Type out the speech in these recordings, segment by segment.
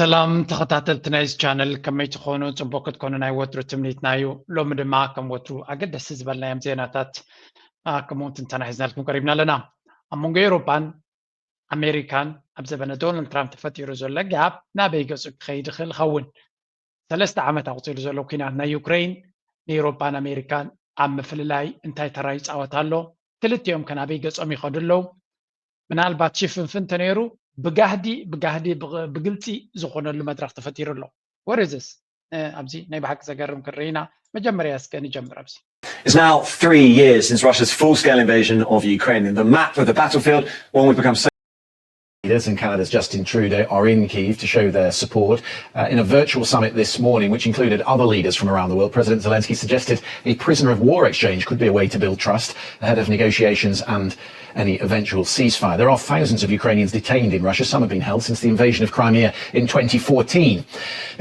ሰላም ተኸታተልቲ ናይዚ ቻነል፣ ከመይ ትኾኑ? ጽቡቅ ክትኮኑ ናይ ወትሩ ትምኒትና እዩ። ሎሚ ድማ ከም ወትሩ ኣገደስቲ ዝበልናዮም ዜናታት፣ አ፣ ከምኡ እውን ትንተና ሒዝናልኩም ቀሪብና ኣለና። ኣብ መንጎ ኤውሮጳን ኣሜሪካን ኣብ ዘበነ ዶናልድ ትራምፕ ተፈጢሩ ዘሎ ጋፕ ናበይ ገጹ ክኸይድ ይኽእል ይኸውን? ሰለስተ ዓመት ኣቑጺሩ ዘሎ ኲናት ናይ ዩክሬን ንኤውሮጳን ኣሜሪካን ኣብ ምፍልላይ እንታይ ተራ ይጻወት ኣሎ? ክልቲኦም ከ ናበይ ገጾም ይኸዱ ኣለዉ? ምናልባት ሽፍንፍን ተነይሩ ብጋህዲ፣ ብጋህዲ፣ ብግ-፣ ብግልጺ ዝኾነሉ መድረኽ ተፈጢሩ ኣሎ። What is this? እ፣ ኣብዚ ናይ ብሓቂ ዘገርም ክንርኢ ኢና። መጀመርያ እስከ ንጀምር ኣብዚ። It's now three years since Russia's full-scale invasion of Ukraine, and the map of the battlefield, one we've become so Leaders and Canada's Justin Trudeau are in Kyiv to show their support. Uh, in a virtual summit this morning, which included other leaders from around the world, President Zelensky suggested a prisoner of war exchange could be a way to build trust ahead of negotiations and any eventual ceasefire. There are thousands of Ukrainians detained in Russia. Some have been held since the invasion of Crimea in twenty fourteen.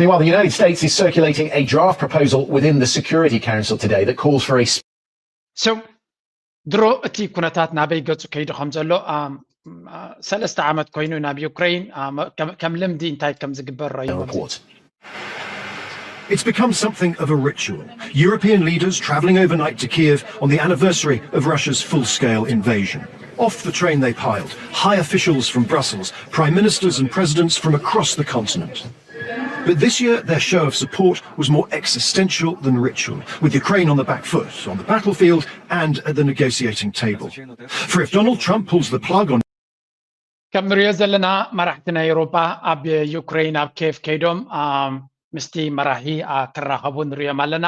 Meanwhile, the United States is circulating a draft proposal within the Security Council today that calls for a So ድሮ እቲ ኩነታት ናበይ ገጹ ከይዱ ከም ዘሎ፣ ኣም፣ አ፣ ሰለስተ ዓመት ኮይኑ ናብ ዩክሬን፣ ኣም፣ ከም፣ ከም ልምዲ እንታይ ከም ዝግበር ረዩ። Report. It's become something of a ritual. European leaders travelling overnight to Kiev on the anniversary of Russia's full-scale invasion. Off the train they piled, high officials from Brussels, prime ministers and presidents from across the continent. But this year, their show of support was more existential than ritual, with Ukraine on the back foot, on the battlefield, and at the negotiating table. For if Donald Trump pulls the plug on ከም ንሪኦ ዘለና፣ መራሕቲ ናይ ኤውሮጳ ኣብ ዩክሬን፣ ኣብ ኬፍ ከይዶም፣ ኣም፣ ምስቲ መራሒ፣ ኣ፣ ክራኸቡ ንሪኦም ኣለና።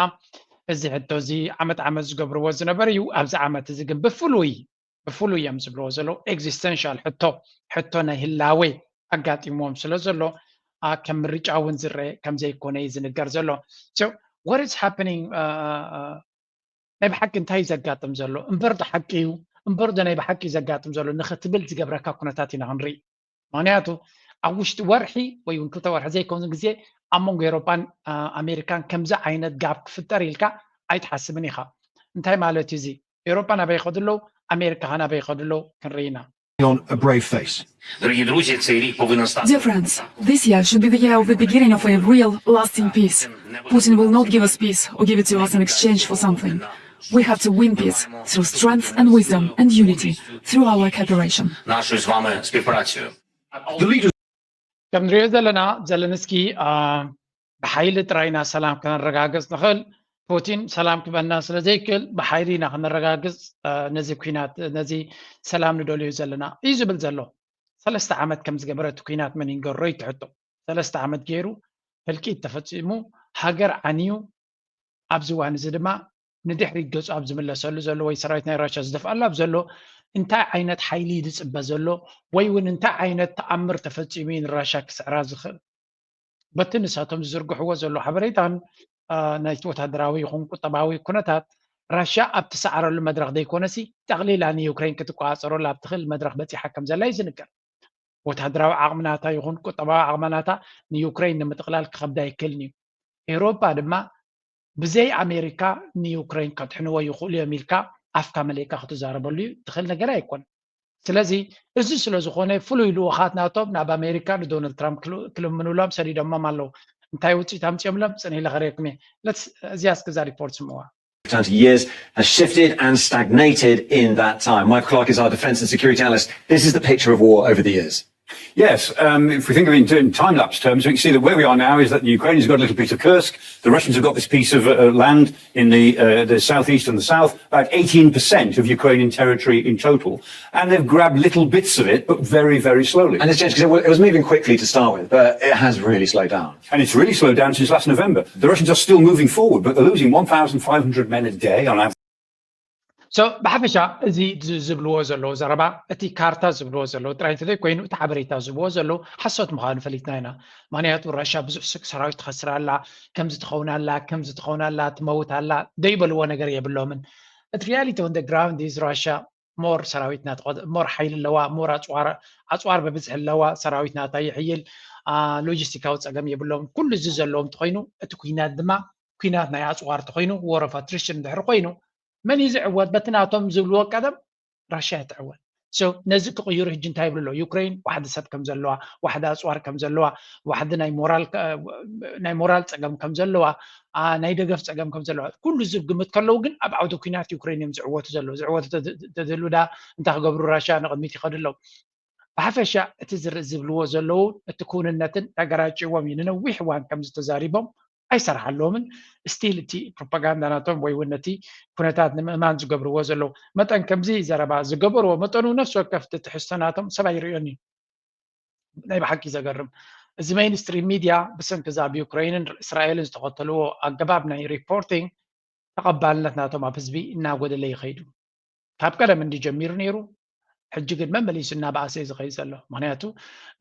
እዚ ሕቶ እዚ ዓመት ዓመት ዝገብርዎ ዝነበሩ እዩ። ኣብዚ ዓመት እዚ ግን ብፍሉይ፣ ብፍሉይ እዮም ዝብልዎ ዘለዉ። ኤግዚስተንሻል ሕቶ፣ ሕቶ ናይ ህላዌ ኣጋጢምዎም ስለ ዘሎ፣ ኣ፣ ከም ምርጫ እውን ዝረአ ከም ዘይኮነ እዩ ዝንገር ዘሎ። So, what is happening? ኣ፣ ኣ፣ ኣ፣ ናይ ብሓቂ እንታይ እዩ ዘጋጥም ዘሎ? እምበር ዶ ሓቂ እዩ? እምበር ዶ ናይ ብሓቂ እዩ ዘጋጥም ዘሎ ንኽትብል ዝገብረካ ኩነታት ኢና ክንርኢ። ምኽንያቱ ኣብ ውሽጢ ወርሒ ወይ እውን ክልተ ወርሒ ዘይከውን ግዜ ኣብ መንጎ ኤውሮጳን፣ ኣ፣ ኣሜሪካን ከምዚ ዓይነት ጋፕ ክፍጠር ኢልካ ኣይትሓስብን ኢኻ። እንታይ ማለት እዩ እዚ? ኤውሮጳ ናበይ ይኸዱ ኣለዉ? ኣሜሪካ ኸ ናበይ ይኸዱ ኣለዉ? ክንርኢ ኢና። On a brave face. Дорогі друзі, цей рік повинен стати Dear friends, this year should be the year of the beginning of a real, lasting peace. Putin will not give us peace or give it to us in exchange for something. We have to win peace through strength and wisdom and unity through our cooperation. Нашою з вами співпрацею. The leaders ከም ንሪኦ ዘለና፣ ዘለንስኪ፣ ኣ፣ ብሓይሊ ጥራይ ኢና ሰላም ከነረጋግጽ ንኽእል። ፑቲን ሰላም ክበና ስለ ዘይክእል፣ ብሓይሊ ኢና ከነረጋግጽ፣ ኣ፣ ነዚ ኲናት፣ ነዚ ሰላም ንደልዮ ዘለና እዩ ዝብል ዘሎ። ሰለስተ ዓመት ከም ዝገበረ እቲ ኲናት መን ይንገሮ እዩ እቲ ሕቶ። ሰለስተ ዓመት ገይሩ፣ ህልቂት ተፈጺሙ፣ ሃገር ዓንዩ፣ ኣብዚ እዋን እዚ ድማ ንድሕሪት ገጹ ኣብ ዝምለሰሉ ዘሎ ወይ ሰራዊት ናይ ራሽያ ዝደፍኣሉ ኣብ ዘሎ እንታይ ዓይነት ሓይሊ እዩ ዝጽበ ዘሎ ወይ እውን እንታይ ዓይነት ተኣምር ተፈጺሙ እዩ ንራሽያ ክስዕራ ዝኽእል? በቲ ንሳቶም ዝዝርግሕዎ ዘሎ ሓበሬታን፣ ኣ፣ ናይቲ ወታደራዊ ይኹን ቁጠባዊ ኩነታት፣ ራሽያ ኣብ ትሰዓረሉ መድረኽ ዘይኮነሲ፣ ጠቕሊላ ንዩክሬን ክትቆጻጸረሉ ኣብ ትኽእል መድረኽ በጺሓ ከም ዘላ እዩ ዝንገር። ወታደራዊ ዓቕሚ ናታ ይኹን ቁጠባዊ ዓቕሚ ናታ ንዩክሬን ንምጥቕላል ክኸብዳ ኣይክእልን እዩ። ኤውሮጳ ድማ ብዘይ ኣሜሪካ ንዩክሬን ከድሕንዎ ይኽእሉ እዮም ኢልካ ኣፍካ መሊእካ ክትዛረበሉ እዩ ትኽእል ነገር ኣይኮነን። ስለዚ እዚ ስለ ዝኾነ ፍሉይ ልኡኻት ናቶም ናብ ኣሜሪካ ንዶናልድ ትራምፕ ክል-፣ ክልምኑሎም ሰዲዶሞም ኣለዉ። እንታይ ውፅኢት ኣምፂኦምሎም? ፅን ኢለ ከርእየኩም እየ። ለትስ፣ እዚኣ እስኪ እዛ ሪፖርት ስምዋ። Twenty years has shifted and stagnated in that time. Michael Clark is our defence and security analyst. This is the picture of war over the years. Yes, um, if we think of it in, in time-lapse terms, we can see that where we are now is that the Ukraine has got a little piece of Kursk, the Russians have got this piece of uh, land in the, uh, the southeast and the south, about eighteen percent of Ukrainian territory in total, and they've grabbed little bits of it, but very, very slowly. And it's changed, 'cause it wa-, it was moving quickly to start with, but it has really slowed down. And it's really slowed down since last November. The Russians are still moving forward, but they're losing one thousand five hundred men a day on average. So ብሓፈሻ እዚ ዝ-፣ ዝብልዎ ዘለዉ ዘረባ፣ እቲ ካርታ ዝብልዎ ዘለዉ ጥራይ እንተዘይኮይኑ፣ እቲ ሓበሬታ ዝብዎ ዘለዉ ሓሶት ምዃኑ ፈሊጥና ኢና። ምኽንያቱ ራሽያ ብዙሕ ስ-፣ ሰራዊት ትኸስር ኣላ፣ ከምዚ ትኸውን ኣላ፣ ከምዚ ትኸውን ኣላ፣ ትመውት ኣላ፣ ዘይበልዎ ነገር የብሎምን። እቲ reality on the ground is ራሽያ more ሰራዊት ናትቆ-፣ more ሓይሊ ኣለዋ፣ more ኣጽዋር፣ ኣጽዋር ብብዝሒ ኣለዋ፣ ሰራዊት ናታ ይሕይል፣ ኣ፣ ሎጂስቲካዊ ጸገም የብሎም። ኩሉ እዚ ዘለዎም እንተኾይኑ፣ እቲ ኲናት ድማ ኲናት ናይ ኣጽዋር እንተኾይኑ፣ war of attrition እንድሕር ኮይኑ፣ መን እዩ ዝዕወት? በቲ ናቶም ዝብልዎ ቀደም ራሽያ እያ ትዕወት። ነዚ ክቕይሩ ሕጂ እንታይ ይብሉ ኣለዉ? ዩክሬን ዋሕዲ ሰብ ከም ዘለዋ፣ ዋሕዲ ኣፅዋር ከም ዘለዋ፣ ዋሕዲ ናይ ሞራል ጸገም ከም ዘለዋ፣ ናይ ደገፍ ጸገም ከም ዘለዋ ኩሉ እዚ ግምት ከለዉ ግን ኣብ ዓውዲ ኩናት ዩክሬን እዮም ዝዕወቱ ዘለዉ። ዝዕወቱ ተዝህሉ ዳ እንታይ ክገብሩ? ራሽያ ንቕድሚት ይኸዱ ኣለዉ። ብሓፈሻ እቲ ዝብልዎ ዘለዉ እቲ ክውንነትን ተገራጭዎም እዩ። ንነዊሕ እዋን ከምዚ ተዛሪቦም ኣይሰርሓሎምን። ስቲል እቲ ፕሮፓጋንዳ ናቶም ወይ እውን ነቲ ኩነታት ንምእማን ዝገብርዎ ዘለዉ መጠን ከምዚ ዘረባ ዝገበርዎ መጠኑ ነፍሲ ወከፍ እቲ ትሕዝቶ ናቶም ሰብ ኣይርእዮን እዩ። ናይ ብሓቂ ዘገርም። እዚ ሜይንስትሪም ሚድያ ብሰንኪ እዛ ኣብ ዩክሬንን እስራኤልን ዝተኸተልዎ ኣገባብ ናይ ሪፖርቲንግ ተቐባልነት ናቶም ኣብ ህዝቢ እናጎደለ ይኸይዱ። ካብ ቀደም እንዲ ጀሚሩ ነይሩ፣ ሕጂ ግን መመሊሱ እናበኣሰ እዩ ዝኸይድ ዘሎ። ምክንያቱ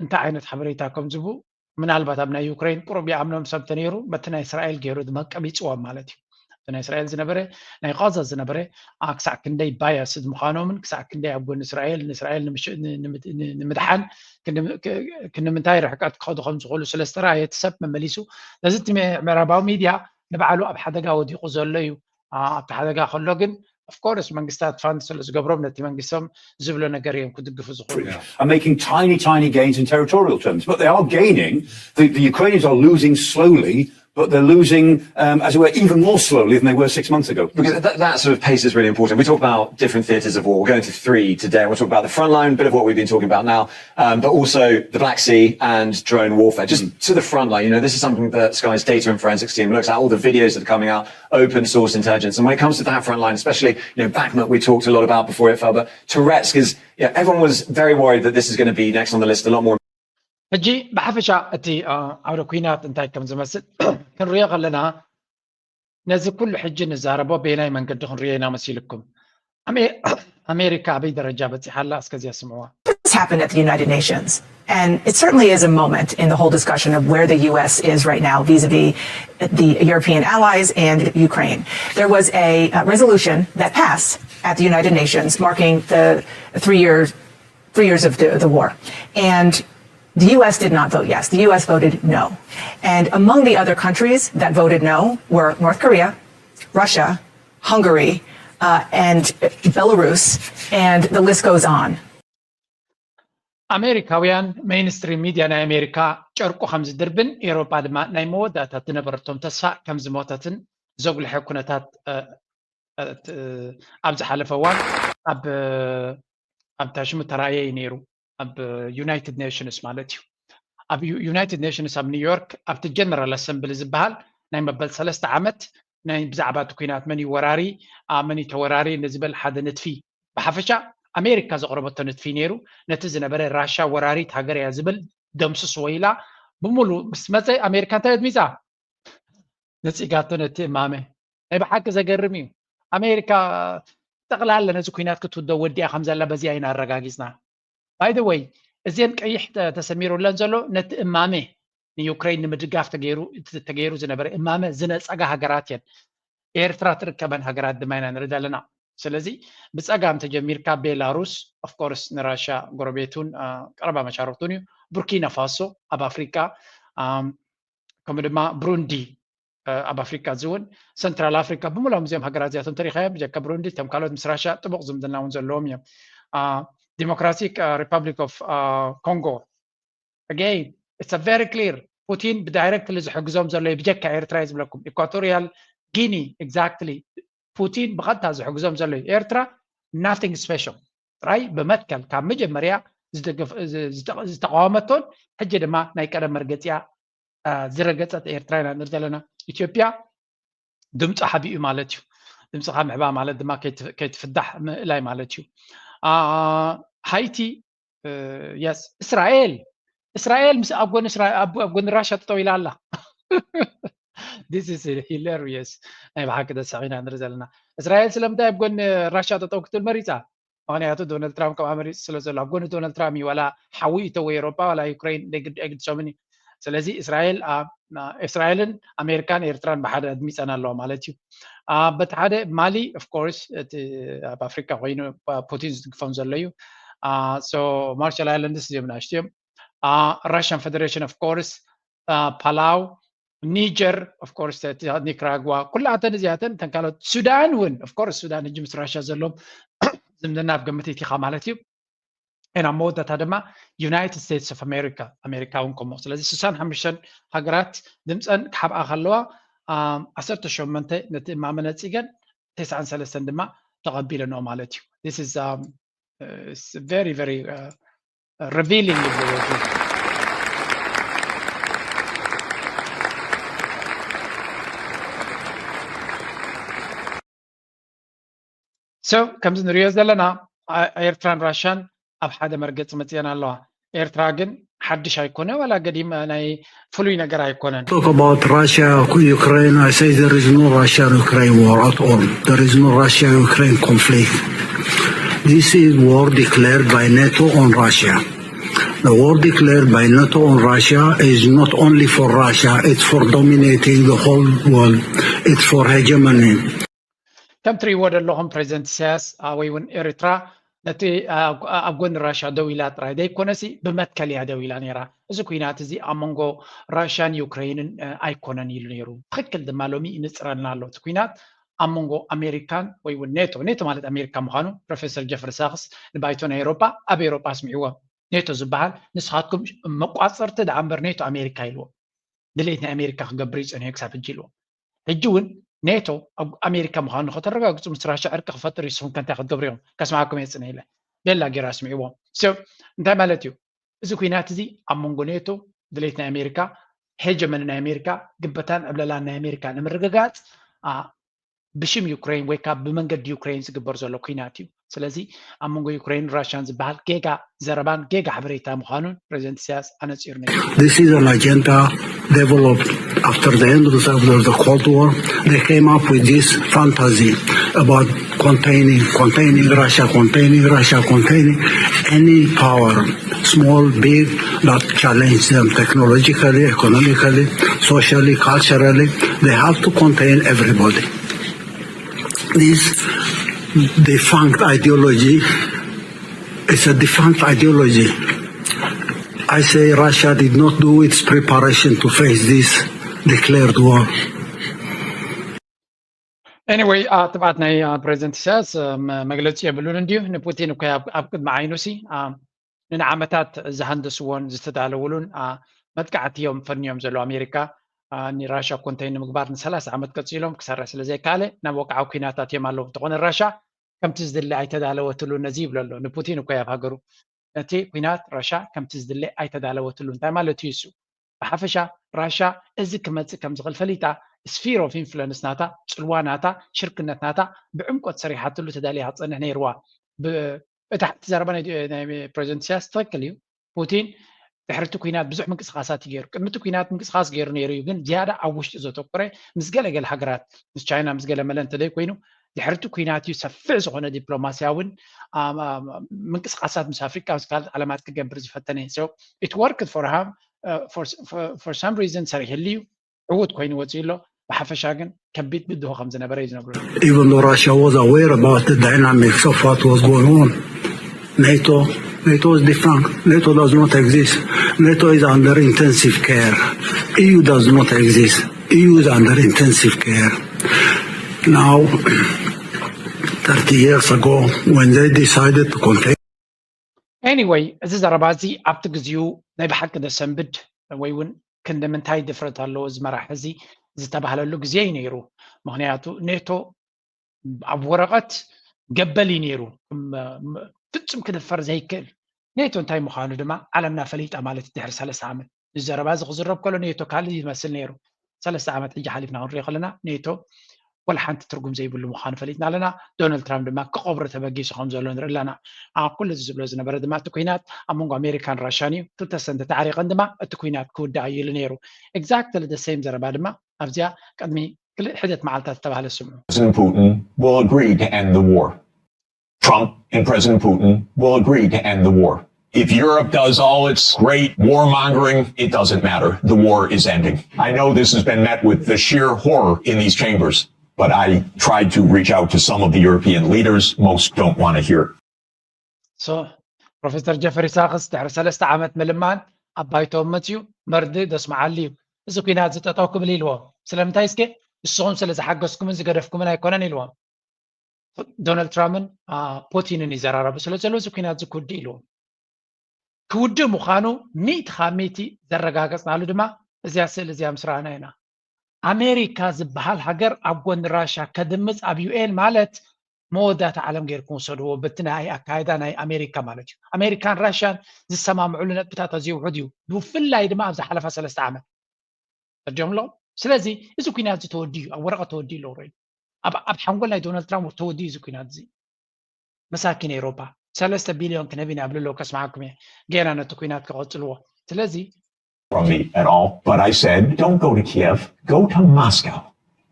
እንታይ ዓይነት ሓበሬታ ከም ዝቡ ምናልባት ኣብ ናይ ዩክሬን ቁሩብ ይኣምኖም ሰብ ተነይሩ በቲ ናይ እስራኤል ገይሩ መቀቢፅዎም ማለት እዩ። እቲ ናይ እስራኤል ዝነበረ ናይ ቃዛ ዝነበረ ክሳዕ ክንደይ ባያስድ ምዃኖምን ክሳዕ ክንደይ ኣብ ጎኒ እስራኤል ንእስራኤል ንምድሓን ክንምንታይ ርሕቀት ክኸዱ ከም ዝኽእሉ ስለ ዝተረኣየ እቲ ሰብ መመሊሱ ነዚ እቲ ምዕራባዊ ሚድያ ንባዕሉ ኣብ ሓደጋ ወዲቑ ዘሎ እዩ። ኣብቲ ሓደጋ ከሎ ግን ኦፍኮርስ መንግስታት ፋንድ ስለ ዝገብሮም ነቲ መንግስቶም ዝብሎ ነገር እዮም ክድግፉ ዝኽእሉ። Are making tiny, tiny gains in territorial terms, but they are gaining. The, the Ukrainians are losing slowly, but they're losing, um, as it were, even more slowly than they were six months ago. Because that, that sort of pace is really important. We talk about different theatres of war. We're going to three today. We'll talk about the front line, a bit of what we've been talking about now, um, but also the Black Sea and drone warfare. Just to the front line, you know, this is something that Sky's data and forensics team looks at, all the videos that are coming out, open source intelligence. And when it comes to that front line, especially, you know, Bakhmut, we talked a lot about before it fell, but Toretsk is, yeah, everyone was very worried that this is going to be next on the list, a lot more. ሕጂ ብሓፈሻ እቲ ዓውደ ኩናት እንታይ ከም ዝመስል ክንሪኦ ከለና ነዚ ኩሉ ሕጂ ንዛረቦ በየናይ መንገዲ ክንሪኦ ኢና መሲልኩም? ኣሜሪካ ኣበይ ደረጃ በፂሓ ኣላ? እስከዚኣ ስምዕዋ። This happened at the United Nations. And it certainly is a moment in the whole discussion of where the U S is right now vis-a-vis the European allies and Ukraine. There was a uh, resolution that passed at the United Nations marking the three years three years of the, the war. And the U S did not vote yes. The U S voted no. And among the other countries that voted no were North Korea, Russia, Hungary, uh, and Belarus, and the list goes on. ኣሜሪካውያን ሜይንስትሪም ሚድያ ናይ ኣሜሪካ ጨርቁ ከም ዝድርብን ኤውሮጳ ድማ ናይ መወዳእታ ዝነበረቶም ተስፋ ከም ዝሞተትን ዘጉልሐ ኩነታት ኣብ ዝሓለፈ እዋን ኣብ ኣብታ ሽሙ ተራእየ እዩ ነይሩ ኣብ ዩናይትድ ኔሽንስ ማለት እዩ። ኣብ ዩናይትድ ኔሽንስ ኣብ ኒውዮርክ ኣብቲ ጀነራል ኣሰምብሊ ዝበሃል ናይ መበል ሰለስተ ዓመት ናይ ብዛዕባ እቲ ኩናት መን እዩ ወራሪ መን እዩ ተወራሪ ንዝበል ሓደ ንጥፊ ብሓፈሻ ኣሜሪካ ዘቕረበቶ ንጥፊ ነይሩ። ነቲ ዝነበረ ራሻ ወራሪት ሃገር እያ ዝብል ደምስስዎ ኢላ ብምሉ ምስ መፀ ኣሜሪካ እንታይ ኣድሚፃ ነፂጋቶ ነቲ እማመ ናይ ብሓቂ ዘገርም እዩ። ኣሜሪካ ጠቕላላ ነዚ ኩናት ክትውደው ወዲኣ ከም ዘላ በዚኣ ኢና ኣረጋጊፅና። ባይ ዘ ወይ እዚአን ቀይሕ ተሰሚሩለን ዘሎ ነቲ እማመ ንዩክሬን ንምድጋፍ ተገይሩ ዝነበረ እማመ ዝነፀጋ ሃገራት እየን። ኤርትራ ትርከበን ሃገራት ድማ ኢና ንርኢ ዘለና። ስለዚ ብፀጋም ተጀሚርካ ቤላሩስ ኦፍኮርስ ንራሻ ጎረቤቱን ቀረባ መሻርክቱን እዩ። ቡርኪና ፋሶ ኣብ ኣፍሪካ ከምኡ ድማ ብሩንዲ ኣብ ኣፍሪካ እዚ እውን ሰንትራል ኣፍሪካ ብምሎም እዚኦም ሃገራት እዚኣቶም ተሪካዮም ብጀካ ብሩንዲ እቶም ካልኦት ምስ ራሻ ጥቡቕ ዝምድና እውን ዘለዎም እዮም። ዲሞክራቲክ ሪፐብሊክ ኦፍ ኮንጎ again it's very clear ፑቲን ብዳይረክትሊ ዝሕግዞም ዘሎ ብጀካ ኤርትራ እዩ ዝብለኩም። ኢኳቶሪያል ጊኒ exactly ፑቲን ብቐጥታ ዝሕግዞም ዘሎ ኤርትራ nothing special ጥራይ ብመትከል ካብ መጀመርያ ዝተቃወመቶን ሕጂ ድማ ናይ ቀደም መርገፂያ ዝረገፀት ኤርትራ ኢና ንርኢ ዘለና። ኢትዮጵያ ድምፂ ሓቢኡ ማለት እዩ። ድምፅኻ ምሕባ ማለት ድማ ከይትፍዳሕ ምእላይ ማለት እዩ። ሃይቲ የስ እስራኤል እስራኤል ምስ ኣብ ጎኒ እስራኤል ኣብ ጎኒ ራሻ ጠጠው ኢላ ኣላ። This is hilarious ናይ ብሓቂ ደስ ኢና ንርኢ ዘለና። እስራኤል ስለምንታይ ኣብ ጎኒ ራሻ ጠጠው ክትብል መሪፃ? ምክንያቱ ዶናልድ ትራምፕ ከምኣ መሪፁ ስለ ዘሎ ኣብ ጎኒ ዶናልድ ትራምፕ እዩ። ዋላ ሓዊ ይተው ኤሮጳ ዋላ ዩክሬን ኣይግድሶምን እዩ። ስለዚ እስራኤል እስራኤልን ኣሜሪካን ኤርትራን ብሓደ ኣድሚፀን ኣለዋ ማለት እዩ። በቲ ሓደ ማሊ ኦፍኮርስ እቲ ኣብ ኣፍሪካ ኮይኑ ፑቲን ዝድግፎም ዘሎ እዩ። ማርሻል ኣይላንድስ እዚኦም ናሽትዮም ራሽን ፌደሬሽን ኦፍኮርስ ፓላው ኒጀር ኦፍኮርስ ኒክራጓ ኩላተን እዚኣተን እተን ካልኦት ሱዳን እውን ኦፍኮርስ ሱዳን ሕጂ ምስ ራሻ ዘለዎም ዝምድና ኣብ ግምት ኢቲኻ ማለት እዩ። And ኣብ መወዳእታ ድማ United States of America ኣሜሪካ እውን ከምኡ። ስለዚ ስሳን ሓሙሽተን ሃገራት ድምፀን ክሓብኣ ከለዋ ዓሰርተ ሸሞንተ ነቲ እማመ ነፂገን ተስዓን ሰለስተን ድማ ተቐቢለንኦ ማለት እዩ። This is um, uh, it's very very uh, revealing ይብልዎ። So ከምዚ ንሪኦ ዘለና ኤርትራን ራሻን ኣብ ሓደ መርገፂ መፅየን ኣለዋ። ኤርትራ ግን ሓድሽ ኣይኮነ ዋላ ገዲም ናይ ፍሉይ ነገር ኣይኮነን። Talk about Russia, Ukraine. I say there is no Russia Ukraine war at all. There is no Russia Ukraine conflict. This is war declared by NATO on Russia. The war declared by NATO on Russia is not only for Russia, it's for dominating the whole world. It's for hegemony. ከም ትርእይዎ ዘለኹም ፕሬዚደንት ኢሳያስ ወይ እውን ኤርትራ ነቲ ኣብ ጎኒ ራሻ ደው ኢላ ጥራይ ዘይኮነሲ ብመትከል እያ ደው ኢላ ነይራ። እዚ ኩናት እዚ ኣብ መንጎ ራሻን ዩክሬንን ኣይኮነን ኢሉ ነይሩ። ትኽክል ድማ ሎሚ ይንፅረልና ኣሎ። እቲ ኩናት ኣብ መንጎ ኣሜሪካን ወይ እውን ኔቶ፣ ኔቶ ማለት ኣሜሪካ ምዃኑ ፕሮፌሰር ጀፍሪ ሳክስ ንባይቶ ናይ ኤሮፓ ኣብ ኤሮፓ ኣስሚዕዎም። ኔቶ ዝበሃል ንስኻትኩም መቋፀርቲ ደኣ እምበር ኔቶ ኣሜሪካ ኢልዎ። ድሌት ናይ ኣሜሪካ ክገብር እዩ ፀኒሑ ክሳብ ሕጂ ኢልዎ። ሕጂ እውን ኔቶ ኣሜሪካ ምዃኑ ከተረጋግፁ ምስ ራሻ ዕርቂ ክፈጥር እዩ። ንስኹም ከ እንታይ ክትገብሩ ኢኹም? ከስምዓኩም እየ ፅነ ኢለ ቤላ ገይሩ ኣስሚዕዎም። So እንታይ ማለት እዩ እዚ ኩናት እዚ? ኣብ መንጎ ኔቶ ድሌት ናይ ኣሜሪካ፣ ሄጀመኒ ናይ ኣሜሪካ፣ ግበታን ዕብለላን ናይ ኣሜሪካ ንምርግጋፅ ብሽም ዩክሬን ወይ ካብ ብመንገዲ ዩክሬን ዝግበር ዘሎ ኩናት እዩ። ስለዚ ኣብ መንጎ ዩክሬን ራሽያን ዝበሃል ጌጋ ዘረባን ጌጋ ሓበሬታ ምዃኑን ፕሬዚደንት ኢሳያስ ኣነፂሩ ነይሩ። This is an agenda developed after the end of the, of the Cold War. They came up with this fantasy about containing, containing Russia, containing Russia, containing any power, small, big, that challenge them technologically, economically, socially, culturally. They have to contain everybody. This defunct ideology is a defunct ideology. I say Russia did not do its preparation to face this declared war. Anyway ትብዓት ናይ ፕሬዚደንት ኢሳያስ መግለፂ የብሉን እንድዩ። ንፑቲን እኮ ኣብ ቅድሚ ዓይኑ ሲ ንዓመታት ዝሃንደስዎን ዝተዳለውሉን መጥቃዕቲ እዮም ፈንዮም ዘለዉ። ኣሜሪካ ንራሻ ኮንተይን ንምግባር ንሰላሳ ዓመት ቀፂሎም ክሰርሕ ስለ ዘይከኣለ ናብ ወግዓዊ ኩናት ኣትዮም ኣለዉ። እንተኾነ ራሻ ከምቲ ዝድለ ኣይተዳለወትሉ ነዚ ይብሎ ኣሎ። ንፑቲን እኮ ኣብ ሃገሩ ነቲ ኩናት ራሻ ከምቲ ዝድለ ኣይተዳለወትሉ እንታይ ማለት እዩ እሱ? ብሓፈሻ ራሻ እዚ ክመፅእ ከም ዝኽእል ፈሊጣ ስፊር ኦፍ ኢንፍሉንስ ናታ፣ ፅልዋ ናታ፣ ሽርክነት ናታ ብዕምቆት ሰሪሓትሉ ተዳልያ ክፀንሕ ነይርዋ። እቲ ሓንቲ ዘረባ ናይ ፕሬዚደንት ኢሳያስ ትኽክል እዩ። ፑቲን ድሕርቲ ኩናት ብዙሕ ምንቅስቃሳት እዩ ገይሩ። ቅድሚ እቲ ኩናት ምንቅስቃስ ገይሩ ነይሩ እዩ፣ ግን ዝያዳ ኣብ ውሽጢ ዘተኮረ ምስ ገለገለ ሃገራት ምስ ቻይና ምስ ገለ መለ እንተደይ ኮይኑ ድሕርቲ ኩናት እዩ ሰፊሕ ዝኾነ ዲፕሎማስያውን ምንቅስቃሳት ምስ ኣፍሪካ ምስ ካልኦት ዓለማት ክገብር ዝፈተነ። It worked for him for some reason ሰሪሕሉ እዩ። ዕዉት ኮይኑ ወፂኡ ኣሎ። ብሓፈሻ ግን ከቢድ ብድሆ ከም ዝነበረ እዩ ዝነግሩ። Even though Russia was aware about the dynamics of what was going on, NATO, NATO is defunct. NATO does not exist. NATO is under intensive care. EU does not exist. EU is under intensive care. Now, thirty years ago, when they decided to contain Anyway እዚ ዘረባ እዚ ኣብቲ ግዚኡ ናይ ብሓቂ ደሰንብድ ወይ እውን ክንዲ ምንታይ ድፍረት ኣለዎ እዚ መራሒ እዚ ዝተባህለሉ ግዜ እዩ ነይሩ። ምክንያቱ ኔቶ ኣብ ወረቐት ገበል እዩ ነይሩ፣ ፍጹም ክድፈር ዘይክእል። ኔቶ እንታይ ምዃኑ ድማ ዓለምና ፈሊጣ ማለት እዩ። ድሕሪ ሰለስተ ዓመት እዚ ዘረባ እዚ ክዝረብ ከሎ ኔቶ ካልእ ይመስል ነይሩ። ሰለስተ ዓመት ሕጂ ሓሊፍና ክንሪኦ ከለና ኔቶ ወላ ሓንቲ ትርጉም ዘይብሉ ምዃኑ ፈሊጥና ኣለና። ዶናልድ ትራምፕ ድማ ክቐብሮ ተበጊሱ ከም ዘሎ ንርኢ ኣለና። ኣብ ኩሉ እዚ ዝብሎ ዝነበረ ድማ እቲ ኩናት ኣብ መንጎ ኣሜሪካን ራሻን እዩ። ክልተ ሰን ተታዕሪቐን ድማ እቲ ኩናት ክውዳእ እዩ ኢሉ ነይሩ። Exactly the same ዘረባ ድማ ኣብዚኣ ቅድሚ ክልተ ሕደት መዓልታት ዝተባህለ ስምዑ። President Putin will agree to end the war. Trump and President Putin will agree to end the war. If Europe does all its great warmongering, it doesn't matter. The war is ending. I know this has been met with the sheer horror in these chambers, but I tried to reach out to some of the European leaders. Most don't want to hear. So ፕሮፌሰር ጀፈሪ ሳክስ ድሕሪ ሰለስተ ዓመት ምልማን ኣብ ባይቶ መፅዩ መርድእ ደስምዓሉ እዩ። እዚ ኩናት እዚ ጠጠው ክብል ኢልዎም። ስለምንታይ እስከ ንስኹም ስለ ዝሓገዝኩምን ዝገደፍኩምን ኣይኮነን ኢልዎም። ዶናልድ ትራምፕን ፑቲንን ይዘራረቡ ስለ ዘለዉ እዚ ኩናት እዚ ክውድእ ኢልዎም። ክውድእ ምዃኑ ሚእቲ ካብ ሚእቲ ዘረጋገጽናሉ ድማ እዚኣ ስእሊ እዚኣ ምስ ረኣና ኢና። ኣሜሪካ ዝበሃል ሃገር ኣብ ጎኒ ራሻ ከድምፅ ኣብ ዩ ኤን ማለት መወዳእታ ዓለም ገይርኩም ውሰድዎ። በቲ ናይ ኣካይዳ ናይ ኣሜሪካ ማለት እዩ። ኣሜሪካን ራሽያን ዝሰማምዕሉ ነጥብታት ኣዝዩ ውሑድ እዩ። ብፍላይ ድማ ኣብ ዝሓለፋ ሰለስተ ዓመት ፈርዲዮም ኣለዉ። ስለዚ እዚ ኩናት እዚ ተወዲኡ ኣብ ወረቐት ተወዲኡ ኣሎ። ኣብ ሓንጎል ናይ ዶናልድ ትራምፕ ተወዲኡ እዚ ኩናት እዚ። መሳኪን ኤሮፓ ሰለስተ ቢልዮን ክነብ ኢና ይብሉ ኣለዉ። ከስምዓኩም እየ። ጌና ነቲ ኩናት ክቐጽልዎ። ስለዚ from me at all, but I said, don't go to Kiev, go to Moscow.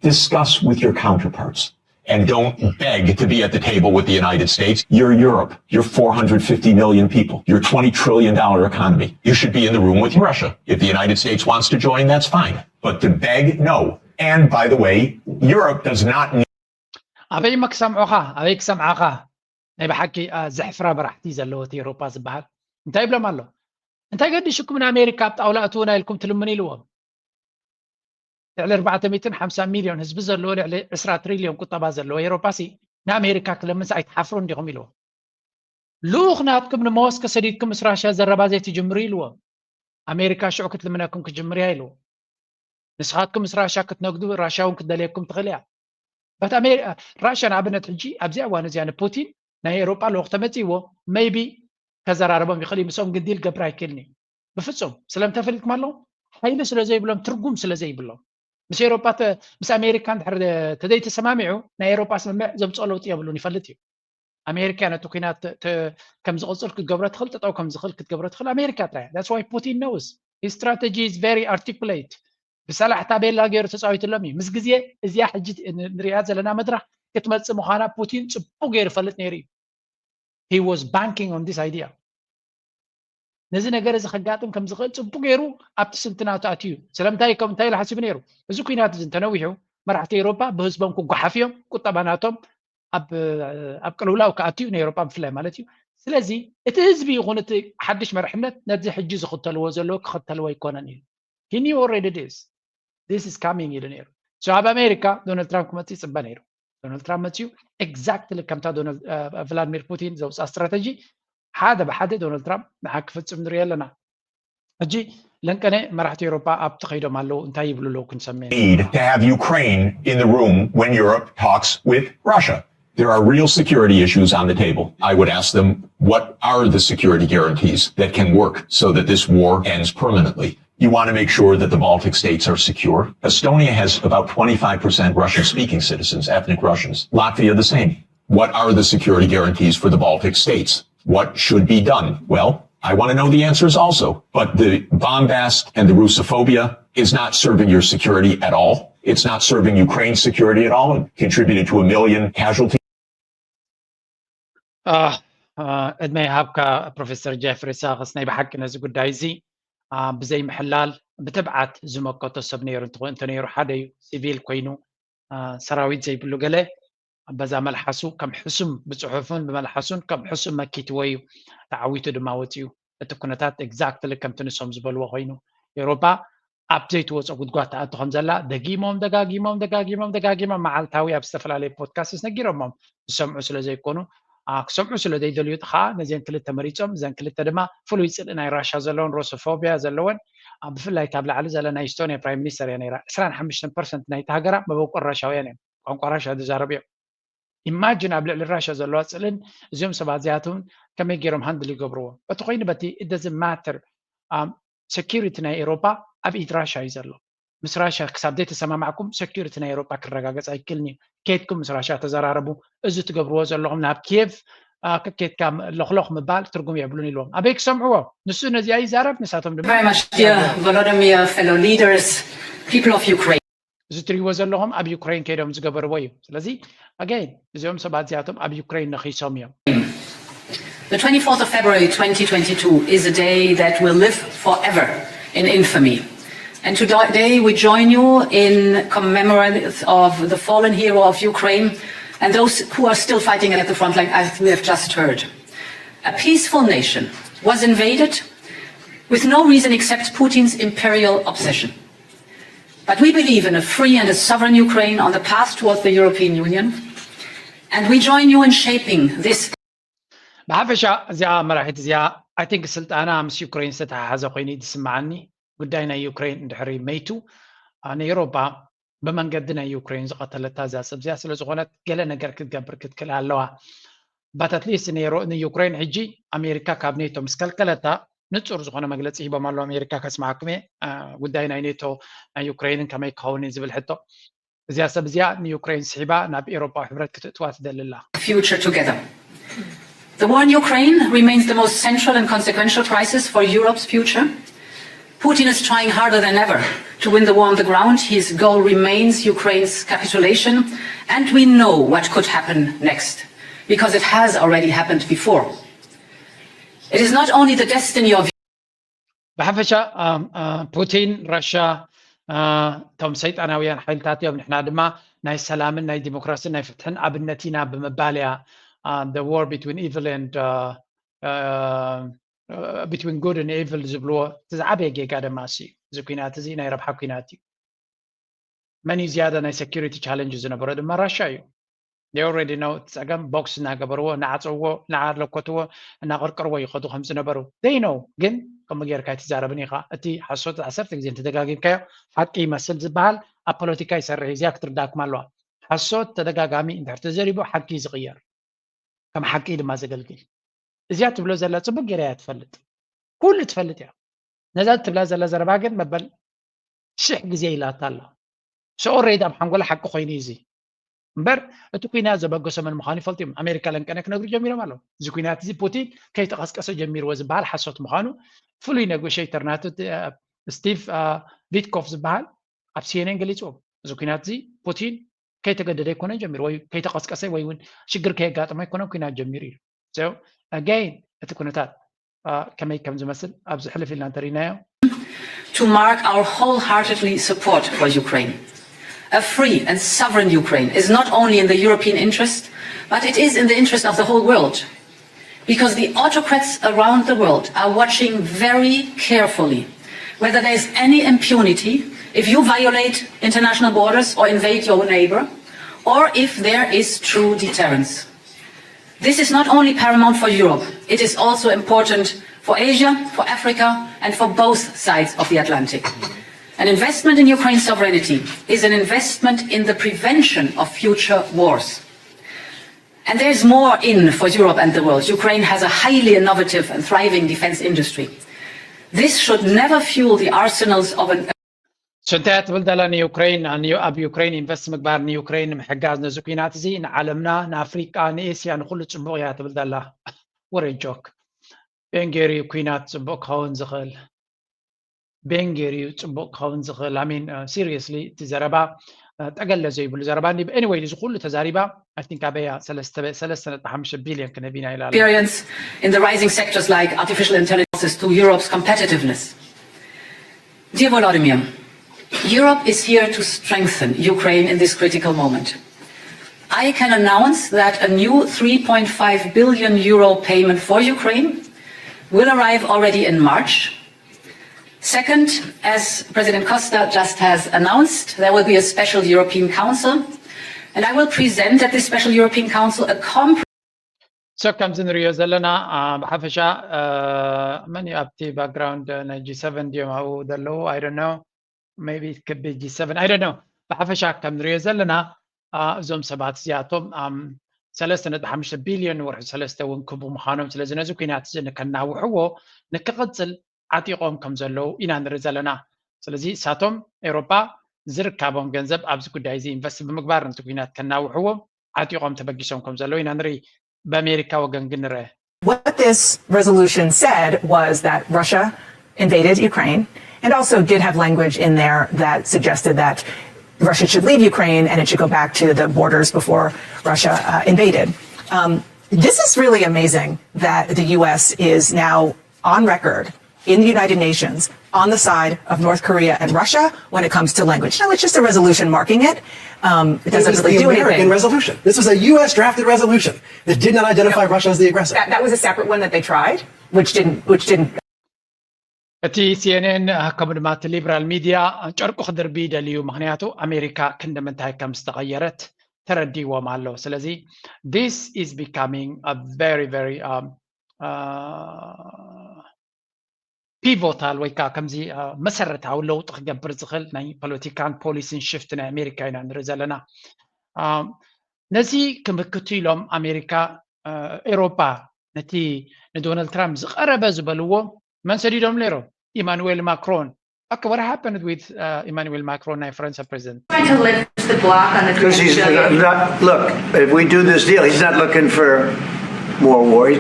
Discuss with your counterparts. And don't beg to be at the table with the United States. You're Europe. You're four hundred fifty million people. You're twenty trillion dollar economy. You should be in the room with Russia. If the United States wants to join, that's fine. But to beg, no. And by the way, Europe does not need ኣበይ እሞ ክሰምዑኻ? ኣበይ ክሰምዓኻ? ናይ ብሓቂ ዘሕፍራ መራሕቲ ዘለዎ እቲ ኤሮፓ ዝበሃል እንታይ ይብሎም ኣሎ? እንታይ ገዲሽኩም ንኣሜሪካ ኣብ ጣውላ እትውና ኢልኩም ትልምኑ ኢልዎም። ልዕሊ ኣርባዕተ ሚእትን ሓምሳ ሚልዮን ህዝቢ ዘለዎ ልዕሊ ዕስራ ትሪልዮን ቁጠባ ዘለዎ ኤሮፓ ሲ ንኣሜሪካ ክለምንስ ኣይትሓፍሩን ዲኹም ኢልዎም። ልኡኽ ናትኩም ንሞስኮ ሰዲድኩም ምስ ራሽያ ዘረባ ዘይትጅምሩ ኢልዎም። ኣሜሪካ ሽዑ ክትልምነኩም ክትጅምር እያ ኢልዎም። ንስኻትኩም ምስ ራሽያ ክትነግዱ ራሽያ እውን ክትደልየኩም ትኽእል እያ። በት ራሽያ ንኣብነት ሕጂ ኣብዚኣ እዋን እዚኣ ንፑቲን ናይ ኤሮጳ ልኡኽ ተመጺእዎ maybe ከዘራርቦም ይኽእል እዩ። ምስኦም ግን ዲል ገብር ኣይክእልን እዩ ብፍጹም። ስለምንታይ ፈሊጥኩም ኣለኹም? ሓይሊ ስለ ዘይብሎም፣ ትርጉም ስለ ዘይብሎም። ምስ ኤሮጳ ምስ ኣሜሪካ እንድሕር ተዘይተሰማሚዑ ናይ ኤሮጳ ስምምዕ ዘምፅኦ ለውጢ የብሉን ይፈልጥ እዩ። ኣሜሪካ ነቲ ኩናት ከም ዝቕፅል ክትገብሮ ትኽእል፣ ጠጠው ከም ዝኽእል ክትገብሮ ትኽእል ኣሜሪካ ጥራይ። That's why Putin knows his strategy is very articulate። ብሰላሕታ ቤላ ገይሩ ተፃዊትሎም እዩ። ምስ ግዜ እዚኣ ሕጂ ንሪኣ ዘለና መድረኽ ክትመፅእ ምዃና ፑቲን ፅቡቅ ገይሩ ይፈልጥ ነይሩ እዩ። He was banking on this idea። ነዚ ነገር እዚ ከጋጥም ከም ዝኽእል ፅቡቅ ገይሩ ኣብቲ ስልቲ ናቱ ኣትዩ እዩ። ስለምንታይ ከም እንታይ ኢሉ ሓሲቡ ነይሩ? እዚ ኩናት እዚ እንተነዊሑ መራሕቲ ኤውሮፓ ብህዝቦም ክጓሓፍ እዮም፣ ቁጠባ ናቶም ኣብ ኣብ ቅልውላው ክኣቱ እዩ፣ ንኤውሮፓ ብፍላይ ማለት እዩ። ስለዚ እቲ ህዝቢ ይኹን እቲ ሓድሽ መርሕነት ነዚ ሕጂ ዝኽተልዎ ዘለዉ ክኽተልዎ ኣይኮነን እዩ። He knew already this. This is coming ኢሉ ነይሩ። So ኣብ ኣሜሪካ ዶናልድ ትራምፕ ክመፅእ ይፅበ ነይሩ። ዶናልድ ትራምፕ መፅዩ exactly ከምታ ዶናልድ ቭላድሚር ፑቲን ዘውፅኣ ስትራተጂ ሓደ ብሓደ ዶናልድ ትራምፕ ንዓ ክፍፅም ንሪኦ ኣለና። ሕጂ ለንቀነ መራሕቲ ኤውሮፓ ኣብቲ ከይዶም ኣለዉ እንታይ ይብሉ ኣለዉ ክንሰምዕ። Need to have Ukraine in the room when Europe talks with Russia. There are real security issues on the table. I would ask them, what are the security guarantees that can work so that this war ends permanently? You want to make sure that the Baltic states are secure. Estonia has about twenty-five percent Russian speaking citizens, ethnic Russians. Latvia, the same. What are the security guarantees for the Baltic states? What should be done? Well, I want to know the answers also. But the bombast and the Russophobia is not serving your security at all. It's not serving Ukraine's security at all. It contributed to a million casualties. ዕድመ ይሃብካ ፕሮፌሰር ጀፍሪ ሳክስ። ናይ ብሓቂ ነዚ ጉዳይ እዚ ብዘይ ምሕላል ብትብዓት ዝመከቶ ሰብ ነይሩ። እንተነይሩ ሓደ እዩ፣ ሲቪል ኮይኑ ሰራዊት ዘይብሉ ገለ በዛ መልሓሱ ከም ሕሱም ብፅሑፍን ብመልሓሱን ከም ሕሱም መኪትዎ እዩ። ተዓዊቱ ድማ ወፂኡ። እቲ ኩነታት exactly ከምቲ ንሶም ዝበልዎ ኮይኑ ኤውሮፓ ኣብ ዘይትወፆ ጉድጓድ ትኣቱ ከም ዘላ ደጊሞም ደጋጊሞም ደጋጊሞም ደጋጊሞም መዓልታዊ ኣብ ዝተፈላለዩ ፖድካስትስ ነጊሮሞም። ዝሰምዑ ስለ ዘይኮኑ ክሰምዑ ስለ ዘይደልዩ ከዓ ነዚን ክልተ መሪፆም። እዘን ክልተ ድማ ፍሉይ ፅልኢ ናይ ራሻ ዘለወን ሮሶፎቢያ ዘለወን ብፍላይ ካብ ላዕሊ ዘለ ናይ ኢስቶኒያ ፕራይም ሚኒስተር እያ ነይራ። ዕስራን ሓሙሽተን ፐርሰንት ናይቲ ሃገራ መበቆል ራሻውያን እዮም። ቋንቋ ራሻ ዝዛረቡ እዮም። ኢማጂን ኣብ ልዕሊ ራሻ ዘለዋ ፅልእን እዚኦም ሰባት እዚኣቶም ከመይ ገይሮም ሃንድል ይገብርዎ። በቲ ኮይኑ በቲ it doesn't matter። Security ናይ ኤውሮፓ ኣብ ኢድ ራሻ እዩ ዘሎ። ምስ ራሻ ክሳብ ዘይተሰማማዕኩም security ናይ ኤውሮፓ ክረጋገፅ ኣይክእልን እዩ። ከይድኩም ምስ ራሻ ተዘራረቡ። እዚ ትገብርዎ ዘለኹም ናብ ኪየቭ ከኬድካ ለኽሎኽ ምባል ትርጉም የብሉን ኢልዎም። ኣበይ ክሰምዕዎ? ንሱ ነዚኣ ይዛረብ፣ ንሳቶም ድማ Very much, dear Volodymyr, fellow leaders, people of Ukraine. እዚ ትሪእዎ ዘለኹም ኣብ ዩክሬን ከይዶም ዝገበርዎ እዩ። ስለዚ again እዚኦም ሰባት እዚኣቶም ኣብ ዩክሬን ነኺሶም እዮም። The twenty-fourth of February twenty twenty-two is a day that will live forever in infamy. And today we join you in commemorating of the fallen hero of Ukraine and those who are still fighting at the front line, as we have just heard. A peaceful nation was invaded with no reason except Putin's imperial obsession. But we believe in a free and a sovereign Ukraine on the path towards the European Union. And we join you in shaping this. ብሓፈሻ እዚኣ መራሒት እዚኣ I think ስልጣና ምስ ዩክሬን ዝተተሓሓዘ ኮይኑ እዩ ዝስምዓኒ። ጉዳይ ናይ ዩክሬን እንድሕሪ መይቱ፣ ንኤውሮጳ ብመንገዲ ናይ ዩክሬን ዝቐተለታ እዛ ሰብ እዚኣ ስለ ዝኾነት፣ ገለ ነገር ክትገብር ክትክእል ኣለዋ። But at least ንዩክሬን ሕጂ ኣሜሪካ ካብ ኔቶ ምስ ከልከለታ፣ ንጹር ዝኾነ መግለጺ ሂቦም ኣለዉ። ኣሜሪካ ከስምዓኩም እየ፣ ጉዳይ ናይ ኔቶ ናይ ዩክሬንን ከመይ ክኸውን እዩ ዝብል ሕቶ። እዚኣ ሰብ እዚኣ ንዩክሬን ስሒባ ናብ ኤውሮጳዊ ሕብረት ክትእትዋ ትደሊ ኣላ። future together. The war in Ukraine remains the most central and consequential crisis for Europe's future. Putin is trying harder than ever to win the war on the ground. His goal remains Ukraine's capitulation, and we know what could happen next, because it has already happened before. It is not only the destiny of ብሓፈሻ ፑቲን፣ ራሻ፣ እቶም ሰይጣናውያን ሓይልታት እዮም፣ ንሕና ድማ ናይ ሰላምን ናይ ዲሞክራሲን ናይ ፍትሕን ኣብነት ኢና ብምባል እያ the war between evil and between good and evil ዝብልዎ። እቲ ዝዓበየ ጌጋ ድማ እሱ እዩ። እዚ ኩናት እዚ ናይ ረብሓ ኩናት እዩ። መን እዩ ዝያዳ ናይ security challenge ዝነበሮ? ድማ ራሻ እዩ። They already know እቲ ጸገም። ቦክስ እናገበርዎ፣ እናዓጸውዎ፣ እናለኮትዎ፣ እናቐርቀርዎ ይኸዱ ከም ዝነበሩ they know። ግን ከምኡ ጌርካ ኣይትዛረብን ኢኻ። እቲ ሓሶት ዓሰርተ ግዜ እንተደጋጊምካዮ ሓቂ ይመስል ዝበሃል ኣብ ፖለቲካ ይሰርሕ እዩ። እዚኣ ክትርዳእኩም ኣለዋ። ሓሶት ተደጋጋሚ እንድሕር ተዘሪቡ ሓቂ እዩ ዝቕየር፣ ከም ሓቂ ድማ ዘገልግል። እዚኣ ትብሎ ዘላ ጽቡቅ ገይራ እያ ትፈልጥ፣ ኩሉ ትፈልጥ እያ። ነዛ ትብላ ዘላ ዘረባ ግን መበል ሽሕ ግዜ ኢላታ ኣላ። So already ኣብ ሓንጎላ ሓቂ ኮይኑ እዩ እዚ። እምበር እቲ ኩናት ዘበገሶ መን ምዃኑ ይፈልጡ እዮም። ኣሜሪካ ለንቀነ ክነግሩ ጀሚሮም ኣለዉ። እዚ ኩናት እዚ ፑቲን ከይተቐስቀሰ ጀሚርዎ ዝበሃል ሓሶት ምዃኑ ፍሉይ negotiator ናቱ ስቲቭ ቪትኮፍ ዝበሃል ኣብ ሲኤንኤን ገሊፅዎም። እዚ ኩናት እዚ ፑቲን ከይተገደደ ኣይኮነን ጀሚሩ፣ ወይ ከይተቐስቀሰ ወይ እውን ሽግር ከየጋጠመ ኣይኮነን ኩናት ጀሚሩ ኢሉ። So again እቲ ኩነታት ከመይ ከም ዝመስል ኣብዚ ሕልፍ ኢልና እንተሪናዮ። To mark our wholeheartedly support for Ukraine. A free and sovereign Ukraine is not only in the European interest, but it is in the interest of the whole world. Because the autocrats around the world are watching very carefully whether there is any impunity if you violate international borders or invade your neighbor, or if there is true deterrence. This is not only paramount for Europe, it is also important for Asia, for Africa, and for both sides of the Atlantic. An investment in Ukraine's sovereignty is an investment in the prevention of future wars. And there is more in for Europe and the world. Ukraine has a highly innovative and thriving defense industry. This should never fuel the arsenals of an So እንታይ እያ ትብል ዘላ ንዩክሬን? ኣብ ዩክሬን ኢንቨስት ምግባር ንዩክሬን ንምሕጋዝ ነዚ ኩናት እዚ ንዓለምና ንኣፍሪቃ ንኤስያ ንኩሉ ጽቡቕ እያ ትብል ዘላ። What a joke። ቤን ገይሩ እዩ ኩናት ጽቡቕ ክኸውን ዝኽእል። ቤን ገይሩ እዩ ጽቡቕ ክኸውን ዝኽእል። I mean seriously እቲ ዘረባ ጠገለ ዘይብሉ ዘረባ እንዲ። Anyway እዚ ኩሉ ተዛሪባ I think ኣበያ ሰለስተ ነጥቢ ሓሙሽተ ቢልዮን ክነቢና ኢላ። Experience in the rising sectors like artificial intelligence to Europe's competitiveness. Dear Volodymyr, Europe is here to strengthen Ukraine in this critical moment. I can announce that a new three point five billion euro payment for Ukraine will arrive already in March. Second, as President Costa just has announced, there will be a special European Council, and I will present at this special European Council a comprehensive So ከምዚ ንሪኦ ዘለና ብሓፈሻ መን እዩ ኣብቲ ባክግራውንድ ናይ ጂ ሰቨን ድዮም ኣብኡ ዘለዉ? I don't know, maybe it could be ጂ ሰቨን, I don't know። ብሓፈሻ ከም ንሪኦ ዘለና እዞም ሰባት እዚኣቶም ሰለስተ ነጥቢ ሓሙሽተ ቢልዮን ወርሒ ሰለስተ እውን ክቡ ምዃኖም፣ ስለዚ ነዚ ኩናት እዚ ንከናውሕዎ ንክቕፅል ዓጢቖም ከም ዘለዉ ኢና ንርኢ ዘለና። ስለዚ እሳቶም ኤውሮጳ ዝርካቦም ገንዘብ ኣብዚ ጉዳይ እዚ ኢንቨስት ብምግባር ነቲ ኩናት ከናውሕዎ ዓጢቖም ተበጊሶም ከም ዘለዉ ኢና ንርኢ። በኣሜሪካ ወገን ግን ንርአ። What this resolution said was that Russia invaded Ukraine and also did have language in there that suggested that Russia should leave Ukraine and it should go back to the borders before Russia uh, invaded. Um, this is really amazing that the U S is now on record in the United Nations on the side of North Korea and Russia when it comes to language. Now, it's just a resolution marking it. Um, it doesn't This is really the do American anything. resolution. This was a U S drafted resolution that did not identify Russia as the aggressor. That, that was a separate one that they tried, which didn't, which didn't እቲ ሲኤንኤን ከምኡ ድማ እቲ ሊብራል ሚድያ ጨርቁ ክድርቢ ይደልዩ፣ ምክንያቱ ኣሜሪካ ክንዲ ምንታይ ከም ዝተቐየረት ተረዲዎም ኣሎ። ስለዚ this is becoming a very very um, uh, ፒቮታል ወይ ከዓ ከምዚ መሰረታዊ ለውጢ ክገብር ዝኽእል ናይ ፖለቲካን ፖሊሲን ሽፍት ናይ ኣሜሪካ ኢና ንርኢ ዘለና። ነዚ ክምክቱ ኢሎም ኣሜሪካ፣ ኤሮፓ ነቲ ንዶናልድ ትራምፕ ዝቐረበ ዝበልዎ መን ሰዲዶም ነይሮም? ኢማኑዌል ማክሮን። Okay, what happened with uh, Emmanuel Macron ናይ ፈረንሳ president? Trying to lift the block on the Because he's three hundred billion. not, look, if we do this deal, he's not looking for more war. He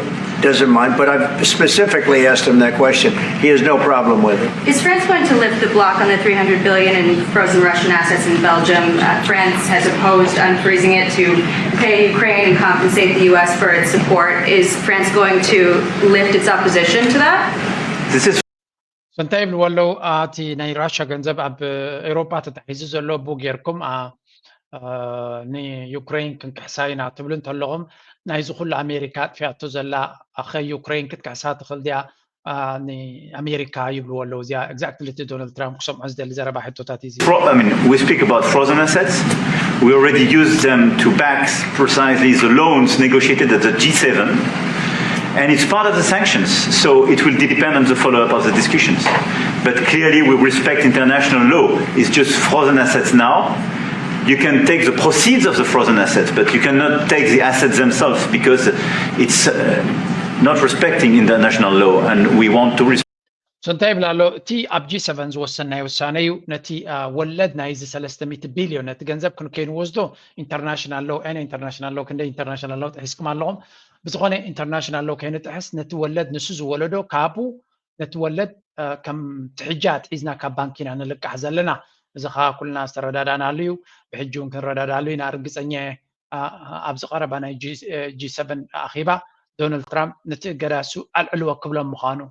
doesn't mind, but I've specifically asked him that question. He has no problem with it. Is France going to lift the block on the three hundred billion in frozen Russian assets in Belgium? Uh, France has opposed unfreezing it to pay Ukraine and compensate the U S for its support. Is France going to lift its opposition to that? This is እንታይ ይብልዎ ኣለዉ? እቲ ናይ ራሻ ገንዘብ ኣብ ኤሮፓ ተታሒዙ ዘሎ ቡ ጌርኩም ንዩክሬን ክንክሕሳ ኢና ትብሉ እንተለኹም፣ ናይዚ ኩሉ ኣሜሪካ ኣጥፊኣቶ ዘላ፣ ከ ዩክሬን ክትክሕሳ ትኽእል ድያ? ንኣሜሪካ ይብልዎ ኣለዉ። እዚኣ exactly እቲ ዶናልድ ትራምፕ ክሰምዖ ዝደሊ ዘረባ ሕቶታት እዩ። Fro- I mean, we speak about frozen assets. We already used them to back precisely the loans negotiated at the G seven. And it's part of the sanctions, so it will depend on the follow-up of the discussions. But clearly, we respect international law. It's just frozen assets now. You can take the proceeds of the frozen assets, but you cannot take the assets themselves because it's uh, not respecting international law, and we want to respect. So እንታይ ይብል ኣሎ? እቲ ኣብ ጂ ሰቨን ዝወሰናይ ውሳነ እዩ። ነቲ ወለድ ናይዚ ሰለስተ ሚእቲ ቢልዮን ነቲ ገንዘብ ክንከይንወስዶ ኢንተርናሽናል ሎ ነ ኢንተርናሽናል ሎ ክንደ ኢንተርናሽናል ሎ ጥሒስኩም ኣለኹም። ብዝኾነ ኢንተርናሽናል ሎ ከይንጥሕስ ነቲ ወለድ ንሱ ዝወለዶ ካብኡ ነቲ ወለድ ከም ትሕጃ ኣትሒዝና ካብ ባንኪና ንልቃሕ ዘለና። እዚ ከዓ ኩልና ዝተረዳዳናሉ እዩ። ብሕጂ እውን ክንረዳዳሉ ኢና። ርግፀኛ ኣብዚ ቀረባ ናይ ጂ ሰቨን ኣኼባ ዶናልድ ትራምፕ ነቲ እገዳ እሱ ኣልዕልዎ ክብሎም ምዃኑ።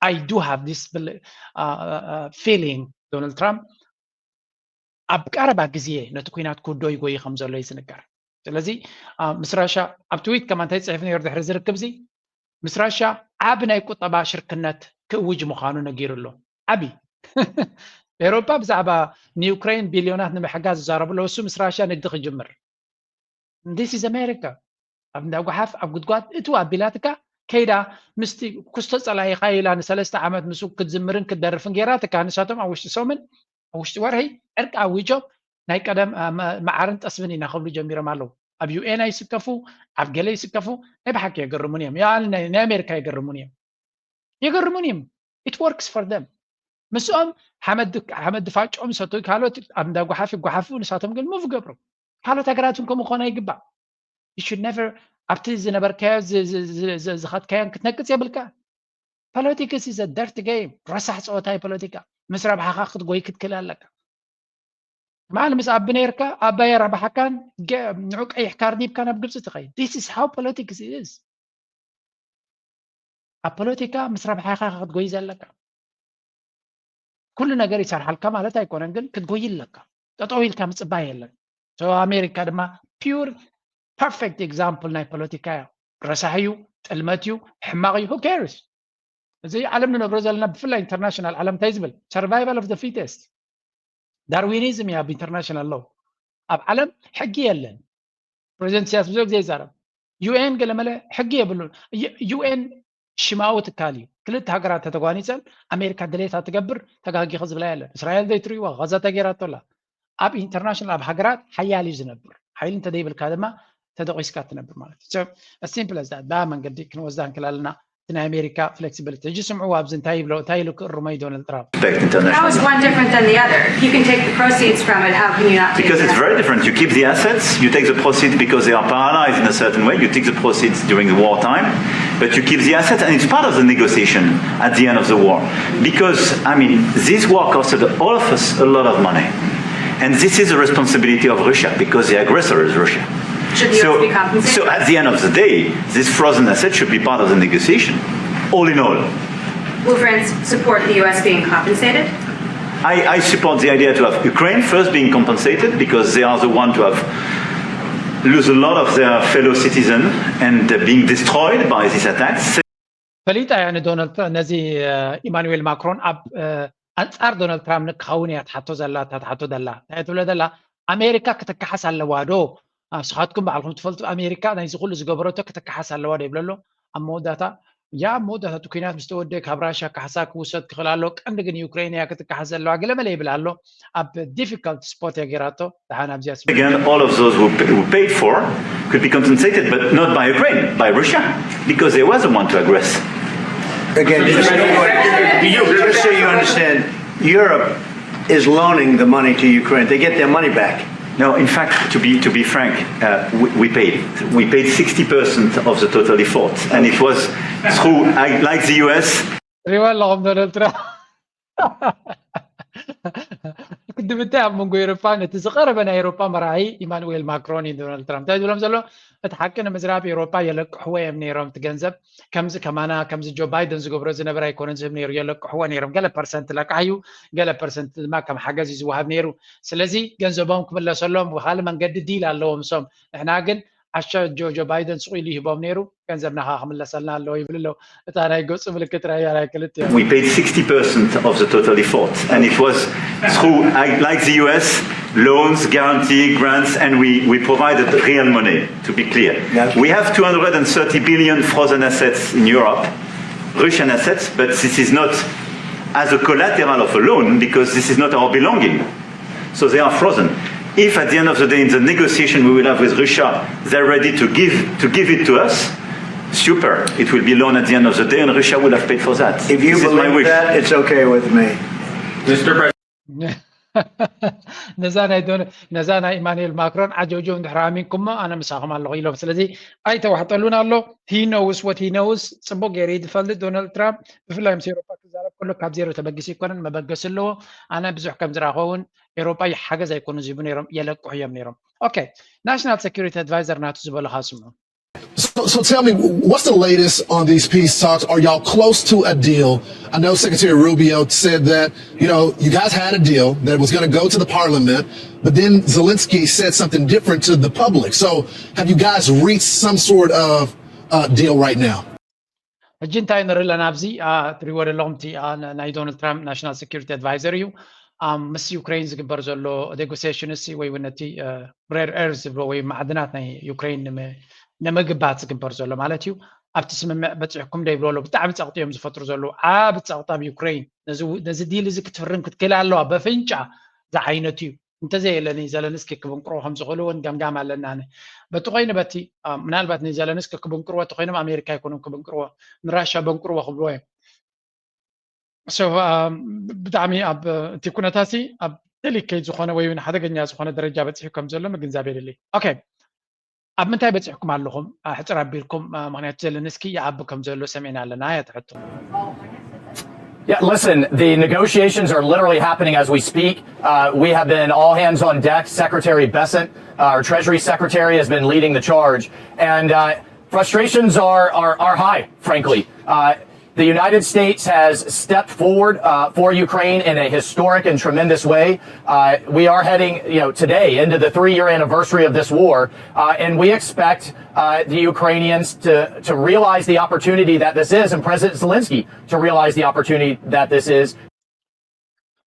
I do have this feeling ዶናልድ ትራምፕ ኣብ ቀረባ ግዜ ነቲ ኩናት ክውዶ ይጎይ ከም ዘሎ እዩ ዝንገር። ስለዚ ምስ ራሻ ኣብ ትዊት ከማ እንታይ ፅሒፍ ነይሩ ድሕሪ ዝርክብ እዚ ምስ ራሻ ዓብ ናይ ቁጠባ ሽርክነት ክእውጅ ምዃኑ ነጊሩ ኣሎ። ዓቢ ኤሮፓ ብዛዕባ ንዩክሬን ቢልዮናት ንምሕጋዝ ዝዛረቡ ኣለዉ። እሱ ምስ ራሻ ንግዲ ክጅምር this is America። ኣብ እንዳ ጓሓፍ ኣብ ጉድጓድ እትው ኣቢላትካ ከይዳ ምስቲ ኩስቶ ፀላኢኻ ኢላ ንሰለስተ ዓመት ምስኡ ክትዝምርን ክትደርፍን ገይራትካ ንሳቶም ኣብ ውሽጢ ሰሙን ኣብ ውሽጢ ወርሒ ዕርቂ ኣዊጆም ናይ ቀደም መዓርን ጠስብን ኢና ክብሉ ጀሚሮም ኣለዉ። ኣብ ዩ ኤን ኣይስከፉ፣ ኣብ ገለ ይስከፉ። ናይ ብሓቂ የገርሙን እዮም። ናይ ኣሜሪካ የገርሙን እዮም። የገርሙን እዮም። It works for them። ምስኦም ሓመድ ድፋጭኦም ሰቱ ካልኦት ኣብ እንዳ ጓሓፍ ይጓሓፉ፣ ንሳቶም ግን ሙቭ ገብሩ። ካልኦት ሃገራት እውን ከምኡ ክኾን ኣይግባእ። You should never ኣብቲ ዝነበርካዮ ዝኸድካዮን ክትነቅፅ የብልካ። Politics is a dirty game። ረሳሕ ፀወታ እዩ ፖለቲካ። ምስ ረብሓኻ ክትጎይ ክትክእል ኣለካ። ማል ምስ ኣቢ ነርካ ኣባይ ረብሓካን ንዑ ቀይሕ ካርድ ሂብካ ናብ ግብፂ ትኸይድ። This is how politics is። ኣብ ፖለቲካ ምስ ረብሓኻ ክትጎይ ዘለካ ኩሉ ነገር ይሰርሓልካ ማለት ኣይኮነን፣ ግን ክትጎይ ኣለካ። ጠጠው ኢልካ ምፅባይ የለን። ኣሜሪካ ድማ pure perfect example ናይ ፖለቲካ እያ። ረሳሕ እዩ፣ ጥልመት እዩ፣ ሕማቕ እዩ። Who cares? እዚ ዓለም ንነብሮ ዘለና ብፍላይ ኢንተርናሽናል ዓለም እንታይ ዝብል survival of the fittest ዳርዊኒዝም እዩ ኣብ ኢንተርናሽናል ሎ። ኣብ ዓለም ሕጊ የለን። ፕሬዚደንት ኢሳያስ ብዙሕ ግዜ ይዛረብ። ዩ ኤን ገለመለ ሕጊ የብሉን። ዩ ኤን ሽማዊ ትካል እዩ። ክልተ ሃገራት ተተጓኒፀን ኣሜሪካ ድሌታ ትገብር ተጋጊኺ ዝብላ የለን። እስራኤል ዘይትርእይዋ ጋዛ ተገይራቶ ኣላ። ኣብ ኢንተርናሽናል ኣብ ሃገራት ሓያል እዩ ዝነብር። ሓይሊ እንተዘይብልካ ድማ ተደቂስካ ትነብር ማለት እዩ። ሲምፕል ዝ ዳ መንገዲ ክንወስዳ እንክል ኣለና። እቲ ናይ ኣሜሪካ ፍሌክሲቢሊቲ ሕጂ ስምዕዎ ኣብዚ እንታይ ይብሎ እንታይ ኢሉ ክእርሞ እዩ ዶናልድ ትራምፕ። Respect international. How is one different than the other? If you can take the proceeds from it, how can you not take Because it's that? Very different. You keep the assets, you take the proceeds because they are paralyzed in a certain way, you take the proceeds during the wartime, but you keep the assets and it's part of the negotiation at the end of the war. Because, I mean, this war costed all of us a lot of money. And this is the responsibility of Russia because the aggressor is Russia. Should the So, U S be compensated? So at the end of the day, this frozen asset should be part of the negotiation, all in all. Will France support the U S being compensated? I, I support the idea to have Ukraine first being compensated because they are the one to have lose a lot of their fellow citizens and uh, being destroyed by these attacks. ፈሊጣ እያ ንዶናልድ ትራ- ነዚ ኢማኑኤል ማክሮን ኣብ ኣንፃር ዶናልድ ትራምፕ ንክኸውን እያ ትሓቶ ዘላ እታ ትሓቶ ዘላ እንታይ ትብሎ ዘላ? ኣሜሪካ ክትከሓስ ኣለዋ ዶ? ንስኻትኩም ባዕልኩም ትፈልጡ ኣሜሪካ ናይዚ ኩሉ ዝገበረቶ ክትከሓስ ኣለዋ ዶ ይብሎ ኣሎ። ኣብ መወዳእታ ያ መወዳእታ እቲ ኩናት ምስ ተወደአ ካብ ራሻ ካሕሳ ክውሰድ ክኽእል ኣሎ። ቀንዲ ግን ዩክሬን እያ ክትካሓስ ዘለዋ። ገለ መለ ይብል ኣሎ። ኣብ ዲፊካልት ስፖት እያ ገይራቶ። ደሓን ኣብዚኣ ስምዒት Again, all of those who, pay, who paid for could be compensated, but not by Ukraine, by Russia, because they were the one to aggress. Again, just so you, just so you understand, Europe is loaning the money to Ukraine. They get their money back. No, in fact, to be to be frank, uh, we, we paid we paid sixty percent of the total effort, and it was through I, like the U S. ሪዋ ኣለኹም ዶናልድ ትራምፕ። ቅድምታይ ኣብ መንጎ ኤሮፓ ነቲ ዝቐረበ ናይ ኤሮፓ መራሒ ኢማኑኤል ማክሮን እዩ ዶናልድ ትራምፕ እንታይ ዝብሎም ዘሎ፣ እቲ ሓቂ ንምዝራብ ኤሮፓ የለቅሕዎ እዮም ነይሮም። እቲ ገንዘብ ከምዚ ከማና ከምዚ ጆ ባይደን ዝገብሮ ዝነበረ ኣይኮነን ዝህብ ነይሩ። የለቅሕዎ ነይሮም። ገለ ፐርሰንት ለቃሕ እዩ፣ ገለ ፐርሰንት ድማ ከም ሓገዝ እዩ ዝወሃብ ነይሩ። ስለዚ ገንዘቦም ክምለሰሎም ብካልእ መንገዲ ዲል ኣለዎም እሶም። ንሕና ግን ዓሻ ጆ ጆ ባይደን ስቕ ኢሉ ይህቦም ነይሩ። ገንዘብና ከዓ ክምለሰልና ኣለዎ ይብል ኣለዉ። እታ ናይ ገፁ ምልክት ራያ ናይ ክልቲኦም We paid sixty percent of the total effort, and it was through, I- like the U S, loans, guarantee, grants, and we, we provided real money, to be clear. Yeah. We have two hundred thirty billion frozen assets in Europe, Russian assets, but this is not as a collateral of a loan because this is not our belonging. So they are frozen. If at the end of the day, in the negotiation we will have with Russia, they're ready to give to give it to us, super. It will be loan at the end of the day, and Russia will have paid for that. If you This is my believe wish. That, it's okay with me. Mister President. ነዛ ናይ ዶነ ነዛ ናይ ኢማኑኤል ማክሮን ዓጀውጀው እንድሕር ኣሚንኩሞ ኣነ ምሳኹም ኣለኹ ኢሎም። ስለዚ ኣይተዋሕጠሉን ኣሎ። He knows what he knows። ፅቡቅ ገይሩ እዩ ዝፈልጥ ዶናልድ ትራምፕ። ብፍላይ ምስ ኤሮፓ ክዛረብ ከሎ ካብ ዜሮ ተበጊሱ ኣይኮነን፣ መበገሲ ኣለዎ። ኣነ ብዙሕ ከም ዝረኣኹ እውን ኤሮፓ ሓገዝ ኣይኮኑ ዝህቡ ነይሮም፣ የለቅሑ እዮም ነይሮም። Okay, ናሽናል ሴኩሪቲ ኣድቫይዘር ናቱ ዝበሎ ካስምዑ። So, so tell me, what's the latest on these peace talks? Are y'all close to a deal? I know Secretary Rubio said that, you know, you guys had a deal that was going to go to the parliament, but then Zelensky said something different to the public. So, have you guys reached some sort of uh, deal right now? ሕጂ እንታይ ንርኢ ኣለና ኣብዚ? ትሪእዎ ዘለኹም እቲ ናይ ዶናልድ ትራምፕ ናሽናል ሴኩሪቲ ኣድቫይዘር እዩ። ምስ ዩክሬን ዝግበር ዘሎ ኔጎሲሽንስ ወይ እውን ነቲ ሬር ኤርዝ ዝብሎ ወይ ማዕድናት ናይ ዩክሬን ንምግባት ዝግበር ዘሎ ማለት እዩ። ኣብቲ ስምምዕ በፂሕኩም ዶ ይብሉ ኣለዉ። ብጣዕሚ ፀቕጢ እዮም ዝፈጥሩ ዘለዉ። ዓቢ ፀቕጢ ኣብ ዩክሬን። ነዚ ዲል እዚ ክትፍርም ክትክእል ኣለዋ በፍንጫ ዝዓይነቱ እዩ። እንተዘየለ ንዘለንስኪ ክብንቅርዎ ከም ዝኽእሉ እውን ገምጋም ኣለና። በቲ ኮይኑ በቲ ምናልባት ንዘለንስኪ ክብንቅርዎ እቲ ኮይኖም ኣሜሪካ ኣይኮኑን ክብንቅርዎ፣ ንራሻ በንቅርዎ ክብልዎ እዮም። ብጣዕሚ ኣብ እቲ ኩነታሲ ኣብ ደሊኬት ዝኾነ ወይ ሓደገኛ ዝኾነ ደረጃ በፂሑ ከም ዘሎ ምግንዛብ የድሊ። ኦኬ፣ ኣብ ምንታይ በፂሕኩም ኣለኹም? ሕፅር ኣቢልኩም፣ ምክንያቱ ዘለንስኪ ይኣቢ ከም ዘሎ ሰሚዕና ኣለና እያ ትሕቶ። Yeah, listen, the negotiations are literally happening as we speak. Uh, we have been all hands on deck. Secretary Bessent, uh, our Treasury Secretary, has been leading the charge. And uh, frustrations are, are, are high, frankly. Uh, the United States has stepped forward uh, for Ukraine in a historic and tremendous way. Uh, we are heading, you know, today into the three-year anniversary of this war, uh, and we expect uh, the Ukrainians to, to realize the opportunity that this is, and President Zelensky to realize the opportunity that this is.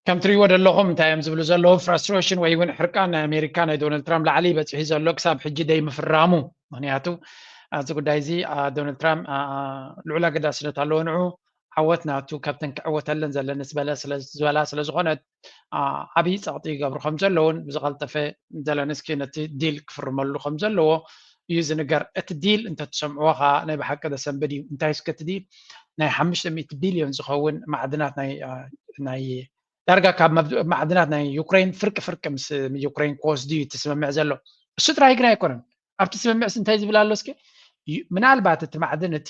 ከም ትሪእዎ ዘለኹም እንታይ እዮም ዝብሉ ዘለዉ? ፍራስትሬሽን ወይ እውን ሕርቃን ናይ ኣሜሪካ ናይ ዶናልድ ትራምፕ ላዕሊ በፂሒ ዘሎ ክሳብ ሕጂ ደይምፍራሙ። ምክንያቱ ኣብዚ ጉዳይ እዚ ዶናልድ ትራምፕ ልዑል ኣገዳስነት ኣለዎ። ንዑ ዓወት ናቱ ካብተን ክዕወተለን ዘለንስ ዝበላ ስለ ዝኾነት ዓብዪ ፀቕጢ ይገብሩ ከም ዘለውን ብዝቐልጠፈ ዘለንስኪ ነቲ ዲል ክፍርመሉ ከም ዘለዎ እዩ ዝንገር። እቲ ዲል እንተትሰምዕዎ ከዓ ናይ ብሓቂ ዘሰንብድ እዩ። እንታይ እስከ እቲ ዲል ናይ ሓሙሽተ ሚእቲ ቢልዮን ዝኸውን ማዕድናት ናይ ዳርጋ ካብ ማዕድናት ናይ ዩክሬን ፍርቂ ፍርቂ ምስ ዩክሬን ክወስዱ እዩ እቲ ስምምዕ ዘሎ። እሱ ጥራይ ግን ኣይኮነን። ኣብቲ ስምምዕስ እንታይ ዝብል ኣሎ እስከ? ምናልባት እቲ ማዕድን እቲ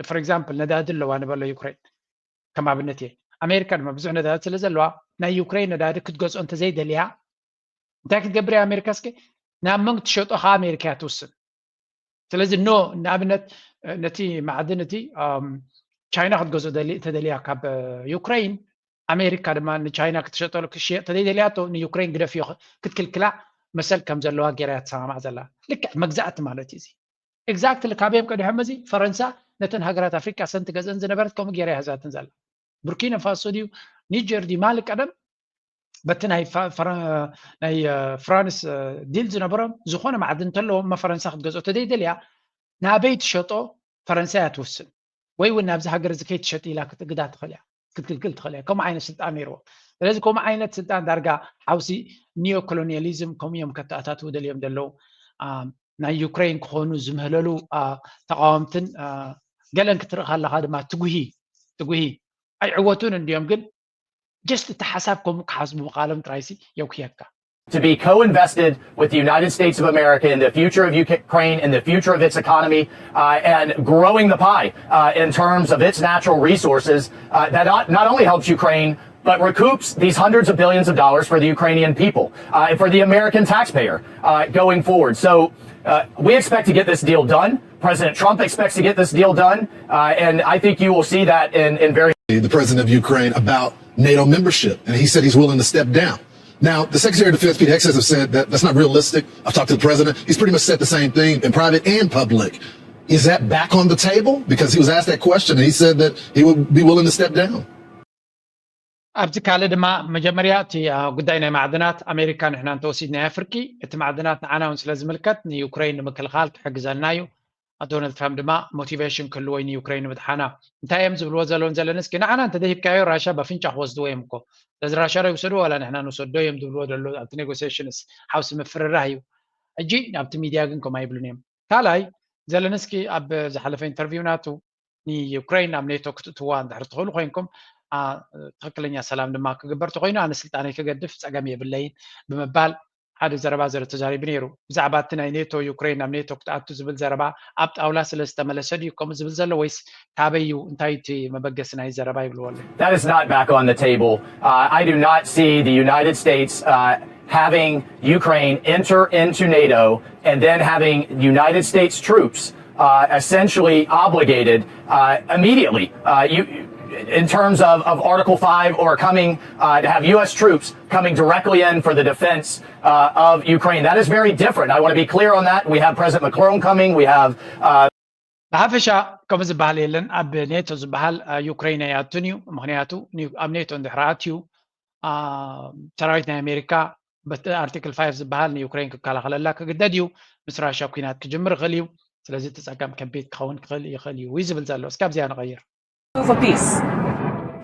for example ነዳዲ ኣለዋ ንበሎ ዩክሬን ከም ኣብነት እየ። ኣሜሪካ ድማ ብዙሕ ነዳዲ ስለ ዘለዋ ናይ ዩክሬን ነዳዲ ክትገዝኦ እንተዘይደልያ እንታይ ክትገብር እያ ኣሜሪካ? እስከ ናብ መን ክትሸጦ ከዓ ኣሜሪካ እያ ትውስን። ስለዚ ኖ ንኣብነት ነቲ ማዕድን እቲ ቻይና ክትገዝኦ እንተደልያ ካብ ዩክሬን ኣሜሪካ ድማ ንቻይና ክትሸጠሉ ክትሽየጥ ተዘይደልያቶ ንዩክሬን ግደፍዮ ክትክልክላ መሰል ከም ዘለዋ ገይራ እያ ትሰማማዕ ዘላ። ልክዕ መግዛእቲ ማለት እዩ እዚ። ኤግዛክትሊ ካበዮም ቀዲሖም እዚ ፈረንሳ ነተን ሃገራት ኣፍሪቃ ሰን ትገዝአን ዝነበረት ከምኡ ገይራ እያ ሒዛተን ዘላ። ቡርኪና ፋሶ ድዩ ኒጀር ድዩ ማሊ ቀደም በቲ ናይ ፍራንስ ዲል ዝነበሮም ዝኾነ ማዕድን እንተለዎም እማ ፈረንሳ ክትገዝኦ ተዘይደልያ ናበይ ትሸጦ ፈረንሳ እያ ትውስን። ወይ እውን ናብዚ ሃገር እዚ ከይትሸጥ ኢላ ክትእግዳ ትኽእል እያ ክትክልክል ትኽእል እያ። ከምኡ ዓይነት ስልጣን ነይርዎ። ስለዚ ከምኡ ዓይነት ስልጣን ዳርጋ ሓውሲ ኒዮ ኮሎኒያሊዝም ከምኡ እዮም ከተኣታትዉ ደልዮም ዘለዉ። ናይ ዩክሬን ክኾኑ ዝምህለሉ ተቃወምትን ገለን ክትርኢ ከለካ ድማ ትጉሂ ትጉሂ ኣይዕወቱን እንዲዮም ግን just እቲ ሓሳብ ከምኡ ክሓስቡ ምቃሎም ጥራይሲ የውክየካ። to be co-invested with the United States of America in the future of Ukraine, in the future of its economy, uh, and growing the pie uh, in terms of its natural resources uh, that not, not only helps Ukraine, but recoups these hundreds of billions of dollars for the Ukrainian people uh, and for the American taxpayer uh, going forward. So uh, we expect to get this deal done. President Trump expects to get this deal done, uh, and I think you will see that in, in very. The president of Ukraine about NATO membership, and he said he's willing to step down. Now, the Secretary of Defense, Pete Hegseth, has said that that's not realistic. I've talked to the president. He's pretty much said the same thing in private and public. Is that back on the table? Because he was asked that question, and he said that he would be willing to step down. ኣብዚ ካልእ ድማ መጀመርያ እቲ ጉዳይ ናይ ማዕድናት ኣሜሪካ ንሕና እንተወሲድናዮ ፍርቂ እቲ ማዕድናት ንዓና እውን ስለ ዝምልከት ንዩክሬን ንምክልኻል ክሕግዘልና እዩ። ዶናልድ ትራምፕ ድማ ሞቲቬሽን ክህልዎ እዩ ንዩክሬን ንምድሓና። እንታይ እዮም ዝብልዎ ዘለውን ዘለንስኪ ንዓና እንተደሂብካዮ ራሻ በፍንጫ ክወስድዎ እዮም እኮ። ስለዚ ራሻ ዶ ይውሰድዎ ዋላ ንሕና ንውሰዶ እዮም ዝብልዎ ዘሎ ኣብቲ ኔጎሲሽንስ ሓውሲ ምፍርራህ እዩ። ሕጂ ኣብቲ ሚድያ ግን ከምኡ ኣይብሉን እዮም። ካልኣይ ዘለንስኪ ኣብ ዝሓለፈ ኢንተርቪው ናቱ ንዩክሬን ናብ ኔቶ ክትእትዋ እንድሕር ትኽእሉ ኮይንኩም ትኽክለኛ ሰላም ድማ ክግበር ተኮይኑ ኣነ ስልጣነይ ክገድፍ ፀገም የብለይን ብምባል ሓደ ዘረባ ዘረ ተዛሪቡ ነይሩ። ብዛዕባ እቲ ናይ ኔቶ ዩክሬን ናብ ኔቶ ክትኣቱ ዝብል ዘረባ ኣብ ጣውላ ስለ ዝተመለሰ ድዩ ከምኡ ዝብል ዘሎ ወይስ ካበይ እዩ እንታይ እቲ መበገሲ ናይ ዘረባ ይብልዎ ኣለዉ? That is not back on the table. Uh, I do not see the United States uh, having Ukraine enter into NATO and then having United States troops uh, essentially obligated uh, immediately uh, you, in terms of, of Article five or coming uh, to have U S troops coming directly in for the defense uh, of Ukraine. That is very different. I want to be clear on that. We have President Macron coming. We have uh, ብሓፈሻ ከምኡ ዝበሃል የለን ኣብ ኔቶ ዝበሃል ዩክሬን ኣይኣቱን እዩ። ምክንያቱ ኣብ ኔቶ እንድሕር ኣትዩ ሰራዊት ናይ ኣሜሪካ በቲ ኣርቲክል ፋይቭ ዝበሃል ንዩክሬን ክከላኸለላ ክግደድ እዩ። ምስ ራሽያ ኩናት ክጅምር ይኽእል እዩ። ስለዚ እቲ ፀገም ከቢድ ክኸውን ክኽእል ይኽእል እዩ እዩ ዝብል ዘሎ። እስካብ እዚኣ ንቐይር። for peace.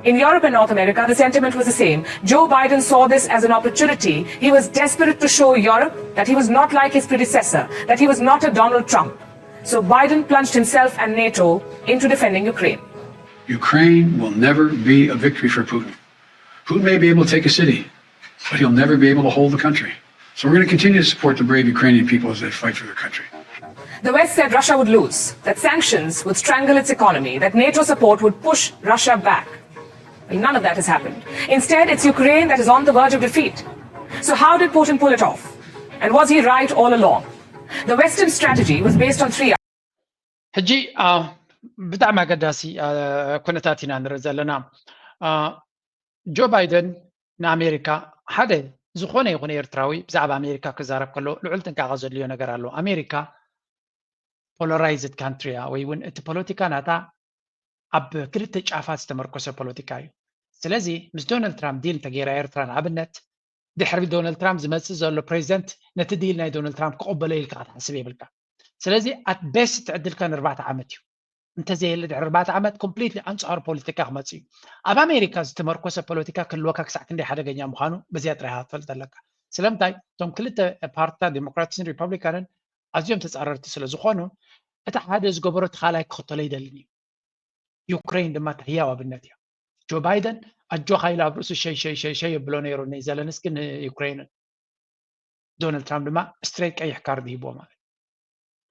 In Europe and North America, the sentiment was the same. Joe Biden saw this as an opportunity. He was desperate to show Europe that he was not like his predecessor, that he was not a Donald Trump. So Biden plunged himself and NATO into defending Ukraine. Ukraine will never be a victory for Putin. Putin may be able to take a city, but he'll never be able to hold the country. So we're going to continue to support the brave Ukrainian people as they fight for their country. The West said Russia would lose, that sanctions would strangle its economy, that NATO support would push Russia back. Well, none of that has happened. Instead, it's Ukraine that is on the verge of defeat. So, how did Putin pull it off? And was he right all along? The Western strategy was based on three. ሕጂ ብጣዕሚ ኣገዳሲ ኩነታት ኢና ንርኢ ዘለና። ጆ ባይደን ንኣሜሪካ ሓደ ዝኾነ ይኹን ኤርትራዊ ብዛዕባ ኣሜሪካ ክዛረብ ከሎ ልዑል ጥንቃቐ ዘድልዮ ነገር ኣሎ። ኣሜሪካ ፖላራይዝድ ካንትሪ እያ ወይ እውን እቲ ፖለቲካ ናታ ኣብ ክልተ ጫፋት ዝተመርኮሰ ፖለቲካ እዩ። ስለዚ ምስ ዶናልድ ትራምፕ ዲል እንተገይራ ኤርትራ ንኣብነት ድሕሪ ዶናልድ ትራምፕ ዝመፅእ ዘሎ ፕሬዚደንት ነቲ ዲል ናይ ዶናልድ ትራምፕ ክቕበሎ ኢልካ ክትሓስብ የብልካ። ስለዚ ኣት ቤስት ዕድልካ ንርባዕተ ዓመት እዩ። እንተዘየለ ድሕሪ ኣርባዕተ ዓመት ኮምፕሊትሊ ኣንፃር ፖለቲካ ክመፅእ እዩ። ኣብ ኣሜሪካ ዝተመርኮሰ ፖለቲካ ክህልወካ ክሳዕ ክንደይ ሓደገኛ ምዃኑ በዚኣ ጥራይ ክትፈልጥ ኣለካ። ስለምንታይ እቶም ክልተ ፓርትታት ዴሞክራትስን ሪፐብሊካንን ኣዝዮም ተፃረርቲ ስለ ዝኾኑ እቲ ሓደ ዝገበሮ እቲ ካልኣይ ክኽተሎ ይደልን እዩ። ዩክሬን ድማ እቲ ህያው ኣብነት እያ። ጆ ባይደን ኣጆኻ ኢሉ ኣብ ርእሱ ሸይ ሸይ ሸይ ሸይ የብሎ ነይሩ ንዘለንስኪ ንዩክሬንን። ዶናልድ ትራምፕ ድማ ስትሬት ቀይሕ ካርድ ሂብዎ ማለት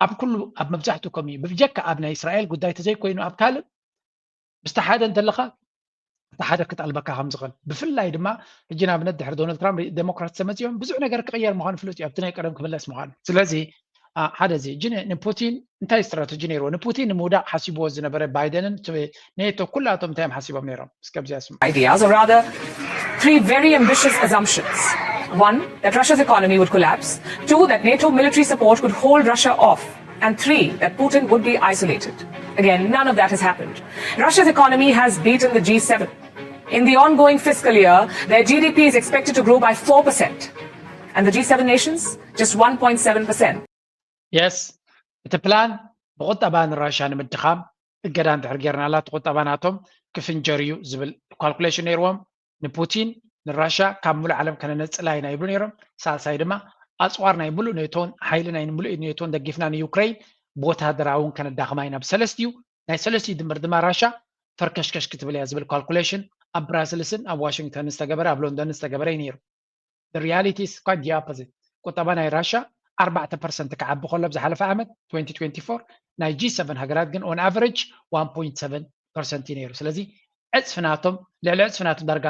ኣብ ኩሉ ኣብ መብዛሕትኡ ከም እዩ ብጀካ ኣብ ናይ እስራኤል ጉዳይ ተዘይኮይኑ ኣብ ካልእ ምስቲ ሓደ እንተለካ እቲ ሓደ ክጠልበካ ከም ዝኽእል ብፍላይ ድማ ሕጂ ንኣብነት ድሕሪ ዶናልድ ትራምፕ ዴሞክራት ተመፂኦም ብዙሕ ነገር ክቕየር ምዃኑ ፍሉጥ እዩ ኣብቲ ናይ ቀደም ክምለስ ምዃኑ ስለዚ ሓደ እዚ ሕጂ ንፑቲን እንታይ ስትራተጂ ነይርዎ ንፑቲን ንምውዳቕ ሓሲብዎ ዝነበረ ባይደንን ኔቶ ኩላቶም እንታይ እዮም ሓሲቦም ነይሮም እስከ ኣብዚኣ ስም ideas, or rather, three very ambitious assumptions. One, that Russia's economy would collapse. Two, that NATO military support could hold Russia off. And three, that Putin would be isolated. Again, none of that has happened. Russia's economy has beaten the G seven. In the ongoing fiscal year, their G D P is expected to grow by four percent. And the G seven nations, just one point seven percent. የስ እቲ ፕላን ብቁጠባ ንራሻ ንምድኻም እገዳ እንድሕር ጌርናላ እቲ ቁጠባ ናቶም ክፍንጀር እዩ ዝብል ካልኩሌሽን ነይርዎም። ንፑቲን ንራሻ ካብ ሙሉእ ዓለም ከነነፅላ ኢና ይብሉ ነይሮም። ሳልሳይ ድማ ኣፅዋር ናይ ሙሉእ ኔቶን ሓይሊ ናይ ሙሉእ ኔቶን ደጊፍና ንዩክሬን ብወታደራውን ከነዳኽማ ኢና። ብሰለስቲኡ ናይ ሰለስቲኡ ድምር ድማ ራሻ ፈርከሽከሽ ክትብል እያ ዝብል ካልኩሌሽን ኣብ ብራስልስን ኣብ ዋሽንግተን ዝተገበረ ኣብ ሎንደን ዝተገበረ እዩ ነይሩ። The reality is quite the opposite። ቁጠባ ናይ ራሻ ኣርባዕተ ፐርሰንት ክዓቢ ከሎ ኣብ ዝሓለፈ ዓመት twenty twenty-four ናይ ጂ7 ሃገራት ግን on average one point seven percent እዩ ነይሩ። ስለዚ ዕፅፊ ናቶም ልዕሊ ዕፅፊ ናቶም ዳርጋ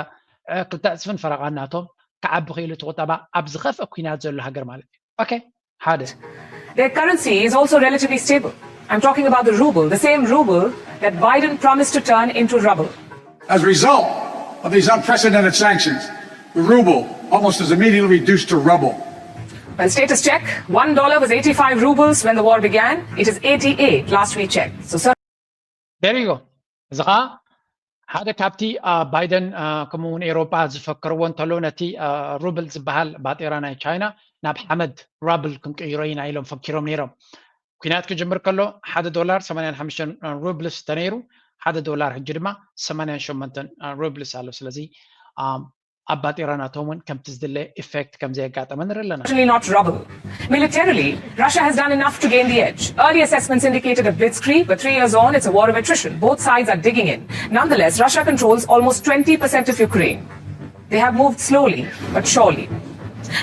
ክልተ ዕፅፍን ፈረቓን ናቶም ክዓቢ ክኢሉ እቲ ቁጠባ ኣብ ዝኸፍአ ኩናት ዘሎ ሃገር ማለት እዩ። ኦኬ ሓደ Their currency is also relatively stable. I'm talking about the ruble, the same ruble that Biden promised to turn into rubble. As a result of these unprecedented sanctions, the ruble almost is immediately reduced to rubble. Well, status check, one dollar was eighty-five rubles when the war began. It is eighty-eight last we checked. So, sir, there you go። እዚ ኸዓ ሓደ ካብቲ ባይደን ከምኡ እውን ኤሮጳ ዝፈከርዎ እንተሎ ነቲ ሩብል ዝበሃል ባጤራ ናይ ቻይና ናብ ሓመድ ራብል ክንቅይሮ ኢና ኢሎም ፈኪሮም ነይሮም። ኩናት ክጅምር ከሎ ሓደ ዶላር ሰማንያን ሓሙሽተን ሩብልስ ተነይሩ ሓደ ዶላር ሕጂ ድማ ሰማንያን ሸሞንተን ሩብልስ ኣሎ። ስለዚ ኣብ ባጤራ ናቶም እውን ከምቲ ዝድለ ኢፌክት ከም ዘየጋጠመ ንርኢ ኣለና። Certainly not rubble. Militarily, Russia has done enough to gain the edge. Early assessments indicated a blitzkrieg, but three years on, it's a war of attrition. Both sides are digging in. Nonetheless, Russia controls almost twenty percent of Ukraine. They have moved slowly, but surely.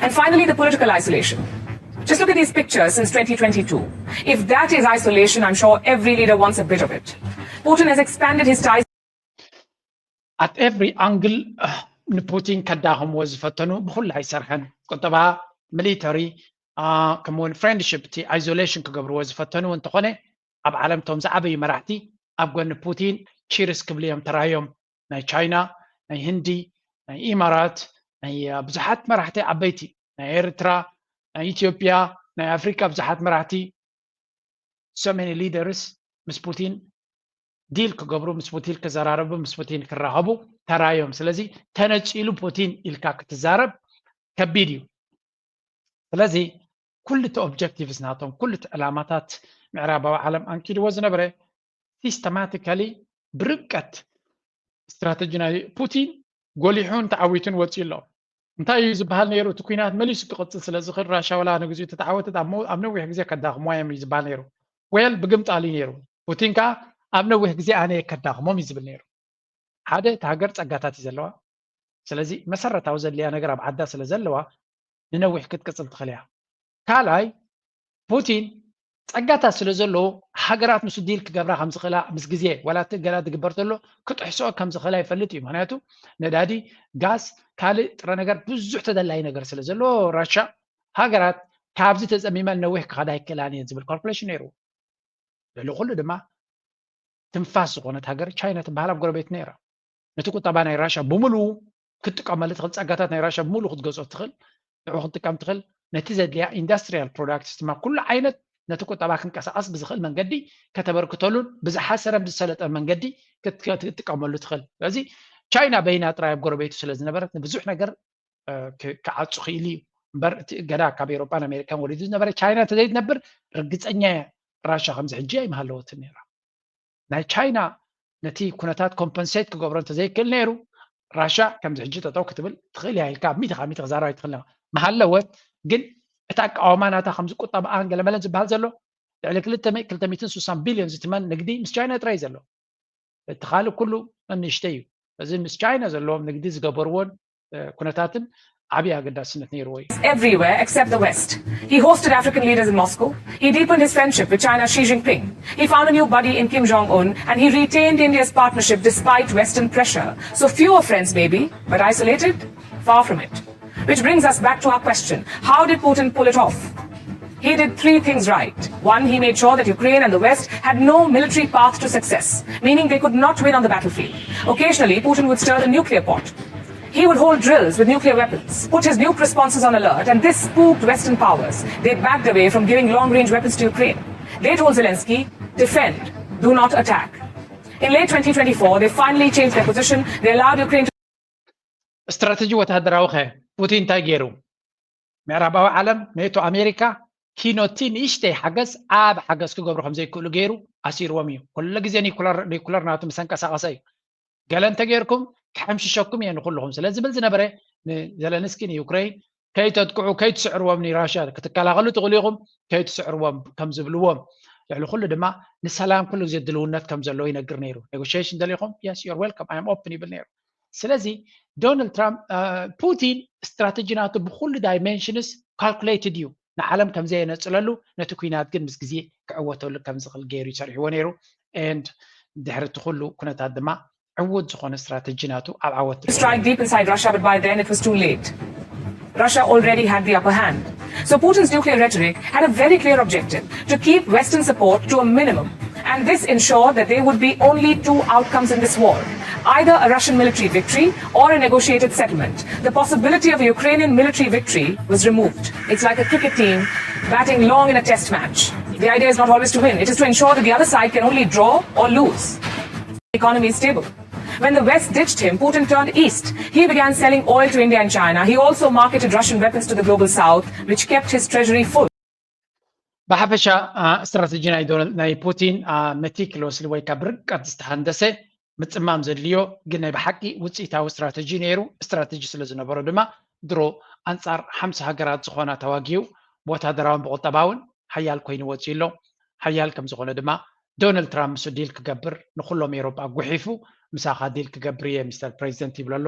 And finally, the political isolation. Just look at these pictures since twenty twenty-two. If that is isolation, I'm sure every leader wants a bit of it. Putin has expanded his ties. At every angle ንፑቲን ከዳኽምዎ ዝፈተኑ ብኩሉ ኣይሰርሐን። ቁጠባ፣ ሚሊተሪ፣ ከምኡውን ፍሬንድሽፕ እቲ ኣይዞሌሽን ክገብርዎ ዝፈተኑ እንተኾነ ኣብ ዓለም ቶም ዝዓበዩ መራሕቲ ኣብ ጎኒ ፑቲን ቺርስ ክብሉ እዮም ተራዮም። ናይ ቻይና፣ ናይ ህንዲ፣ ናይ ኢማራት፣ ናይ ብዙሓት መራሕቲ ዓበይቲ ናይ ኤርትራ፣ ናይ ኢትዮጵያ፣ ናይ ኣፍሪካ ብዙሓት መራሕቲ so many leaders ምስ ፑቲን ዲል ክገብሩ ምስ ፑቲን ክዘራረቡ ምስ ፑቲን ክራኸቡ ተራዮም። ስለዚ ተነፂሉ ፑቲን ኢልካ ክትዛረብ ከቢድ እዩ። ስለዚ ኩሉ እቲ ኦብጀክቲቭስ ናቶም ኩሉ እቲ ዕላማታት ምዕራባዊ ዓለም ኣንኪድዎ ዝነበረ ሲስተማቲካሊ ብርብቀት ስትራተጂ ናይ ፑቲን ጎሊሑን ተዓዊቱን ወፂኡ ኣሎ። እንታይ እዩ ዝበሃል ነይሩ? እቲ ኩናት መሊሱ ክቕፅል ስለ ዝኽእል ራሻ ወላ ንግዚኡ ተተዓወተት ኣብ ነዊሕ ግዜ ከዳኽምዋ እዮም እዩ ዝበሃል ነይሩ። ዌል ብግምጣል እዩ ነይሩ። ፑቲን ከዓ ኣብ ነዊሕ ግዜ ኣነ እየ ከዳኽሞም እዩ ዝብል ነይሩ። ሓደ እቲ ሃገር ፀጋታት እዩ ዘለዋ። ስለዚ መሰረታዊ ዘድልያ ነገር ኣብ ዓዳ ስለ ዘለዋ ንነዊሕ ክትቅፅል ትኽእል እያ። ካልኣይ ፑቲን ፀጋታት ስለ ዘለዎ ሃገራት ንሱ ዲል ክገብራ ከም ዝኽእላ ምስ ግዜ ዋላ እቲ እገዳ ዝግበር ዘሎ ክጥሕስኦ ከም ዝኽእላ ይፈልጥ እዩ። ምክንያቱ ነዳዲ፣ ጋዝ፣ ካልእ ጥረ ነገር ብዙሕ ተደላዪ ነገር ስለ ዘለዎ ራሻ ሃገራት ካብዚ ተፀሚመን ነዊሕ ክኸዳ ኣይክእላን እየን ዝብል ካልኩሌሽን ነይርዎ። ልዕሊ ኩሉ ድማ ትንፋስ ዝኾነት ሃገር ቻይና ትበሃል ኣብ ጎረቤትና እያ። ነቲ ቁጠባ ናይ ራሻ ብምሉኡ ክትጥቀመሉ ትኽእል፣ ፀጋታት ናይ ራሻ ብምሉኡ ክትገዝኦ ትኽእል፣ ንዑ ክትጥቀም ትኽእል፣ ነቲ ዘድልያ ኢንዳስትሪያል ፕሮዳክትስ ድማ ኩሉ ዓይነት ነቲ ቁጠባ ክንቀሳቐስ ብዝኽእል መንገዲ ከተበርክተሉን ብዝሓሰረን ብዝሰለጠን መንገዲ ክትጥቀመሉ ትኽእል። ስለዚ ቻይና በይና ጥራይ ኣብ ጎረቤቱ ስለ ዝነበረት ንብዙሕ ነገር ክዓፁ ክኢሉ እዩ እምበር እቲ እገዳ ካብ ኤሮጳን ኣሜሪካን ወሪዱ ዝነበረ ቻይና እንተዘይትነብር ርግፀኛ እየ ራሻ ከምዚ ሕጂ ኣይምሃለወትን ነይራ። ናይ ቻይና ነቲ ኩነታት ኮምፐንሴት ክገብሮ እንተዘይክእል ነይሩ ራሻ ከምዚ ሕጂ ጠጠው ክትብል ትኽእል እያ ኢልካ ኣብ ሚእቲ ካብ ሚእቲ ክዛረብ ኣይትኽእል። ምሃለወት ግን እቲ ኣቃውማ ናታ ከምዚ ቁጠባኣን ገለመለን ዝበሃል ዘሎ ልዕሊ ክልተ ሚእትን ስሳን ቢልዮን ዝትመን ንግዲ ምስ ቻይና ጥራይ ዘሎ። እቲ ካልእ ኩሉ ንእሽተይ እዩ። እዚ ምስ ቻይና ዘለዎም ንግዲ ዝገበርዎን ኩነታትን ዓብዪ ኣገዳስነት ነይርዎ እዩ። Everywhere except the West. He hosted African leaders in Moscow. He deepened his friendship with China's Xi Jinping. He found a new buddy in Kim Jong un and he retained India's partnership despite Western pressure. So fewer friends, maybe, but isolated? Far from it. Which brings us back to our question, how did Putin pull it off? He did three things right. One, he made sure that Ukraine and the West had no military path to success, meaning they could not win on the battlefield. Occasionally, Putin would stir the nuclear pot. He would hold drills with nuclear weapons, put his nuke responses on alert, and this spooked Western powers. They backed away from giving long range weapons to Ukraine. They told Zelensky, defend, do not attack. In late twenty twenty-four, they finally changed their position. They allowed Ukraine to. ስትራተጂ ወታደራዊ ከ ፑቲን እንታይ ገይሩ? ምዕራባዊ ዓለም ኔቶ ኣሜሪካ ኪኖቲ ንእሽተይ ሓገዝ ዓብ ሓገዝ ክገብሩ ከም ዘይክእሉ ገይሩ ኣሲርዎም እዩ። ኩሉ ግዜ ኒኩለር ኒኩለር ናቱ ምስ ኣንቀሳቐሰ እዩ። ገለ እንተገይርኩም ክሕምሽሸኩም እየ ንኩልኹም ስለ ዝብል ዝነበረ ንዘለንስኪ ንዩክሬን ከይተጥቅዑ ከይትስዕርዎም ንራሽያ ክትከላኸሉ ትኽእሉ ኢኹም ከይትስዕርዎም ከም ዝብልዎም ልዕሊ ኩሉ ድማ ንሰላም ኩሉ ግዜ ድልውነት ከም ዘለዎ ይነግር ነይሩ። ኔጎሽሽን ደሊኹም yes you're welcome I am open ይብል ነይሩ። ስለዚ ዶናልድ ትራምፕ ፑቲን ስትራተጂ ናቱ ብኩሉ ዳይሜንሽንስ ካልኩሌትድ እዩ። ንዓለም ከም ዘየነፅለሉ ነቲ ኩናት ግን ምስ ግዜ ክዕወተሉ ከም ዝኽእል ገይሩ ይሰርሕዎ ነይሩ። And ድሕሪ እቲ ኩሉ ኩነታት ድማ ዕዉት ዝኾነ ስትራተጂ ናቱ ኣብ ዓወት Strike deep inside Russia, but by then it was too late. Russia already had the upper hand. So Putin's nuclear rhetoric had a very clear objective to keep Western support to a minimum. And this ensured that there would be only two outcomes in this war either a Russian military victory or a negotiated settlement. The possibility of a Ukrainian military victory was removed. It's like a cricket team batting long in a test match. The idea is not always to win, it is to ensure that the other side can only draw or lose. The economy is stable. When the West ditched him, Putin turned east. He began selling oil to India and China. He also marketed Russian weapons to the global south, which kept his treasury full. ብሓፈሻ ስትራተጂ ናይ ዶናልድ ናይ ፑቲን መቲክሎስሊ ወይ ካብ ርቀት ዝተሃንደሰ ምፅማም ዘድልዮ ግን ናይ ብሓቂ ውፅኢታዊ ስትራተጂ ነይሩ። ስትራተጂ ስለ ዝነበሮ ድማ ድሮ ኣንፃር ሓምሳ ሃገራት ዝኾና ተዋጊኡ ብወታደራውን ብቁጠባውን ሓያል ኮይኑ ወፂኡ ኣሎ። ሓያል ከም ዝኾነ ድማ ዶናልድ ትራምፕ ምስ ዲል ክገብር ንኩሎም ኤሮጳ ጉሒፉ ምሳኻ ዲል ክገብር እየ ሚስተር ፕሬዚደንት ይብሎ ኣሎ።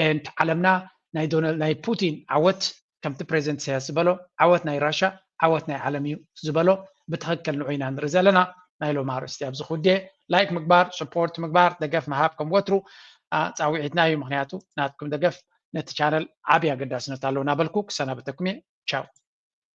And ዓለምና ናይ ዶናልድ ናይ ፑቲን ዓወት ከምቲ ፕሬዚደንት ኢሳያስ ዝበሎ ዓወት ናይ ራሻ ዓወት ናይ ዓለም እዩ ዝበሎ ብትኽክል ንዑ ኢና ንርኢ ዘለና። ናይ ሎም ኣርእስቲ ኣብዚ ክውድየ። ላይክ ምግባር፣ ሰፖርት ምግባር፣ ደገፍ ምሃብ ከም ወትሩ ፃውዒትና እዩ። ምክንያቱ ናትኩም ደገፍ ነቲ ቻነል ዓብዪ ኣገዳስነት ኣለዎ እናበልኩ ክሰናበተኩም እየ። ቻው።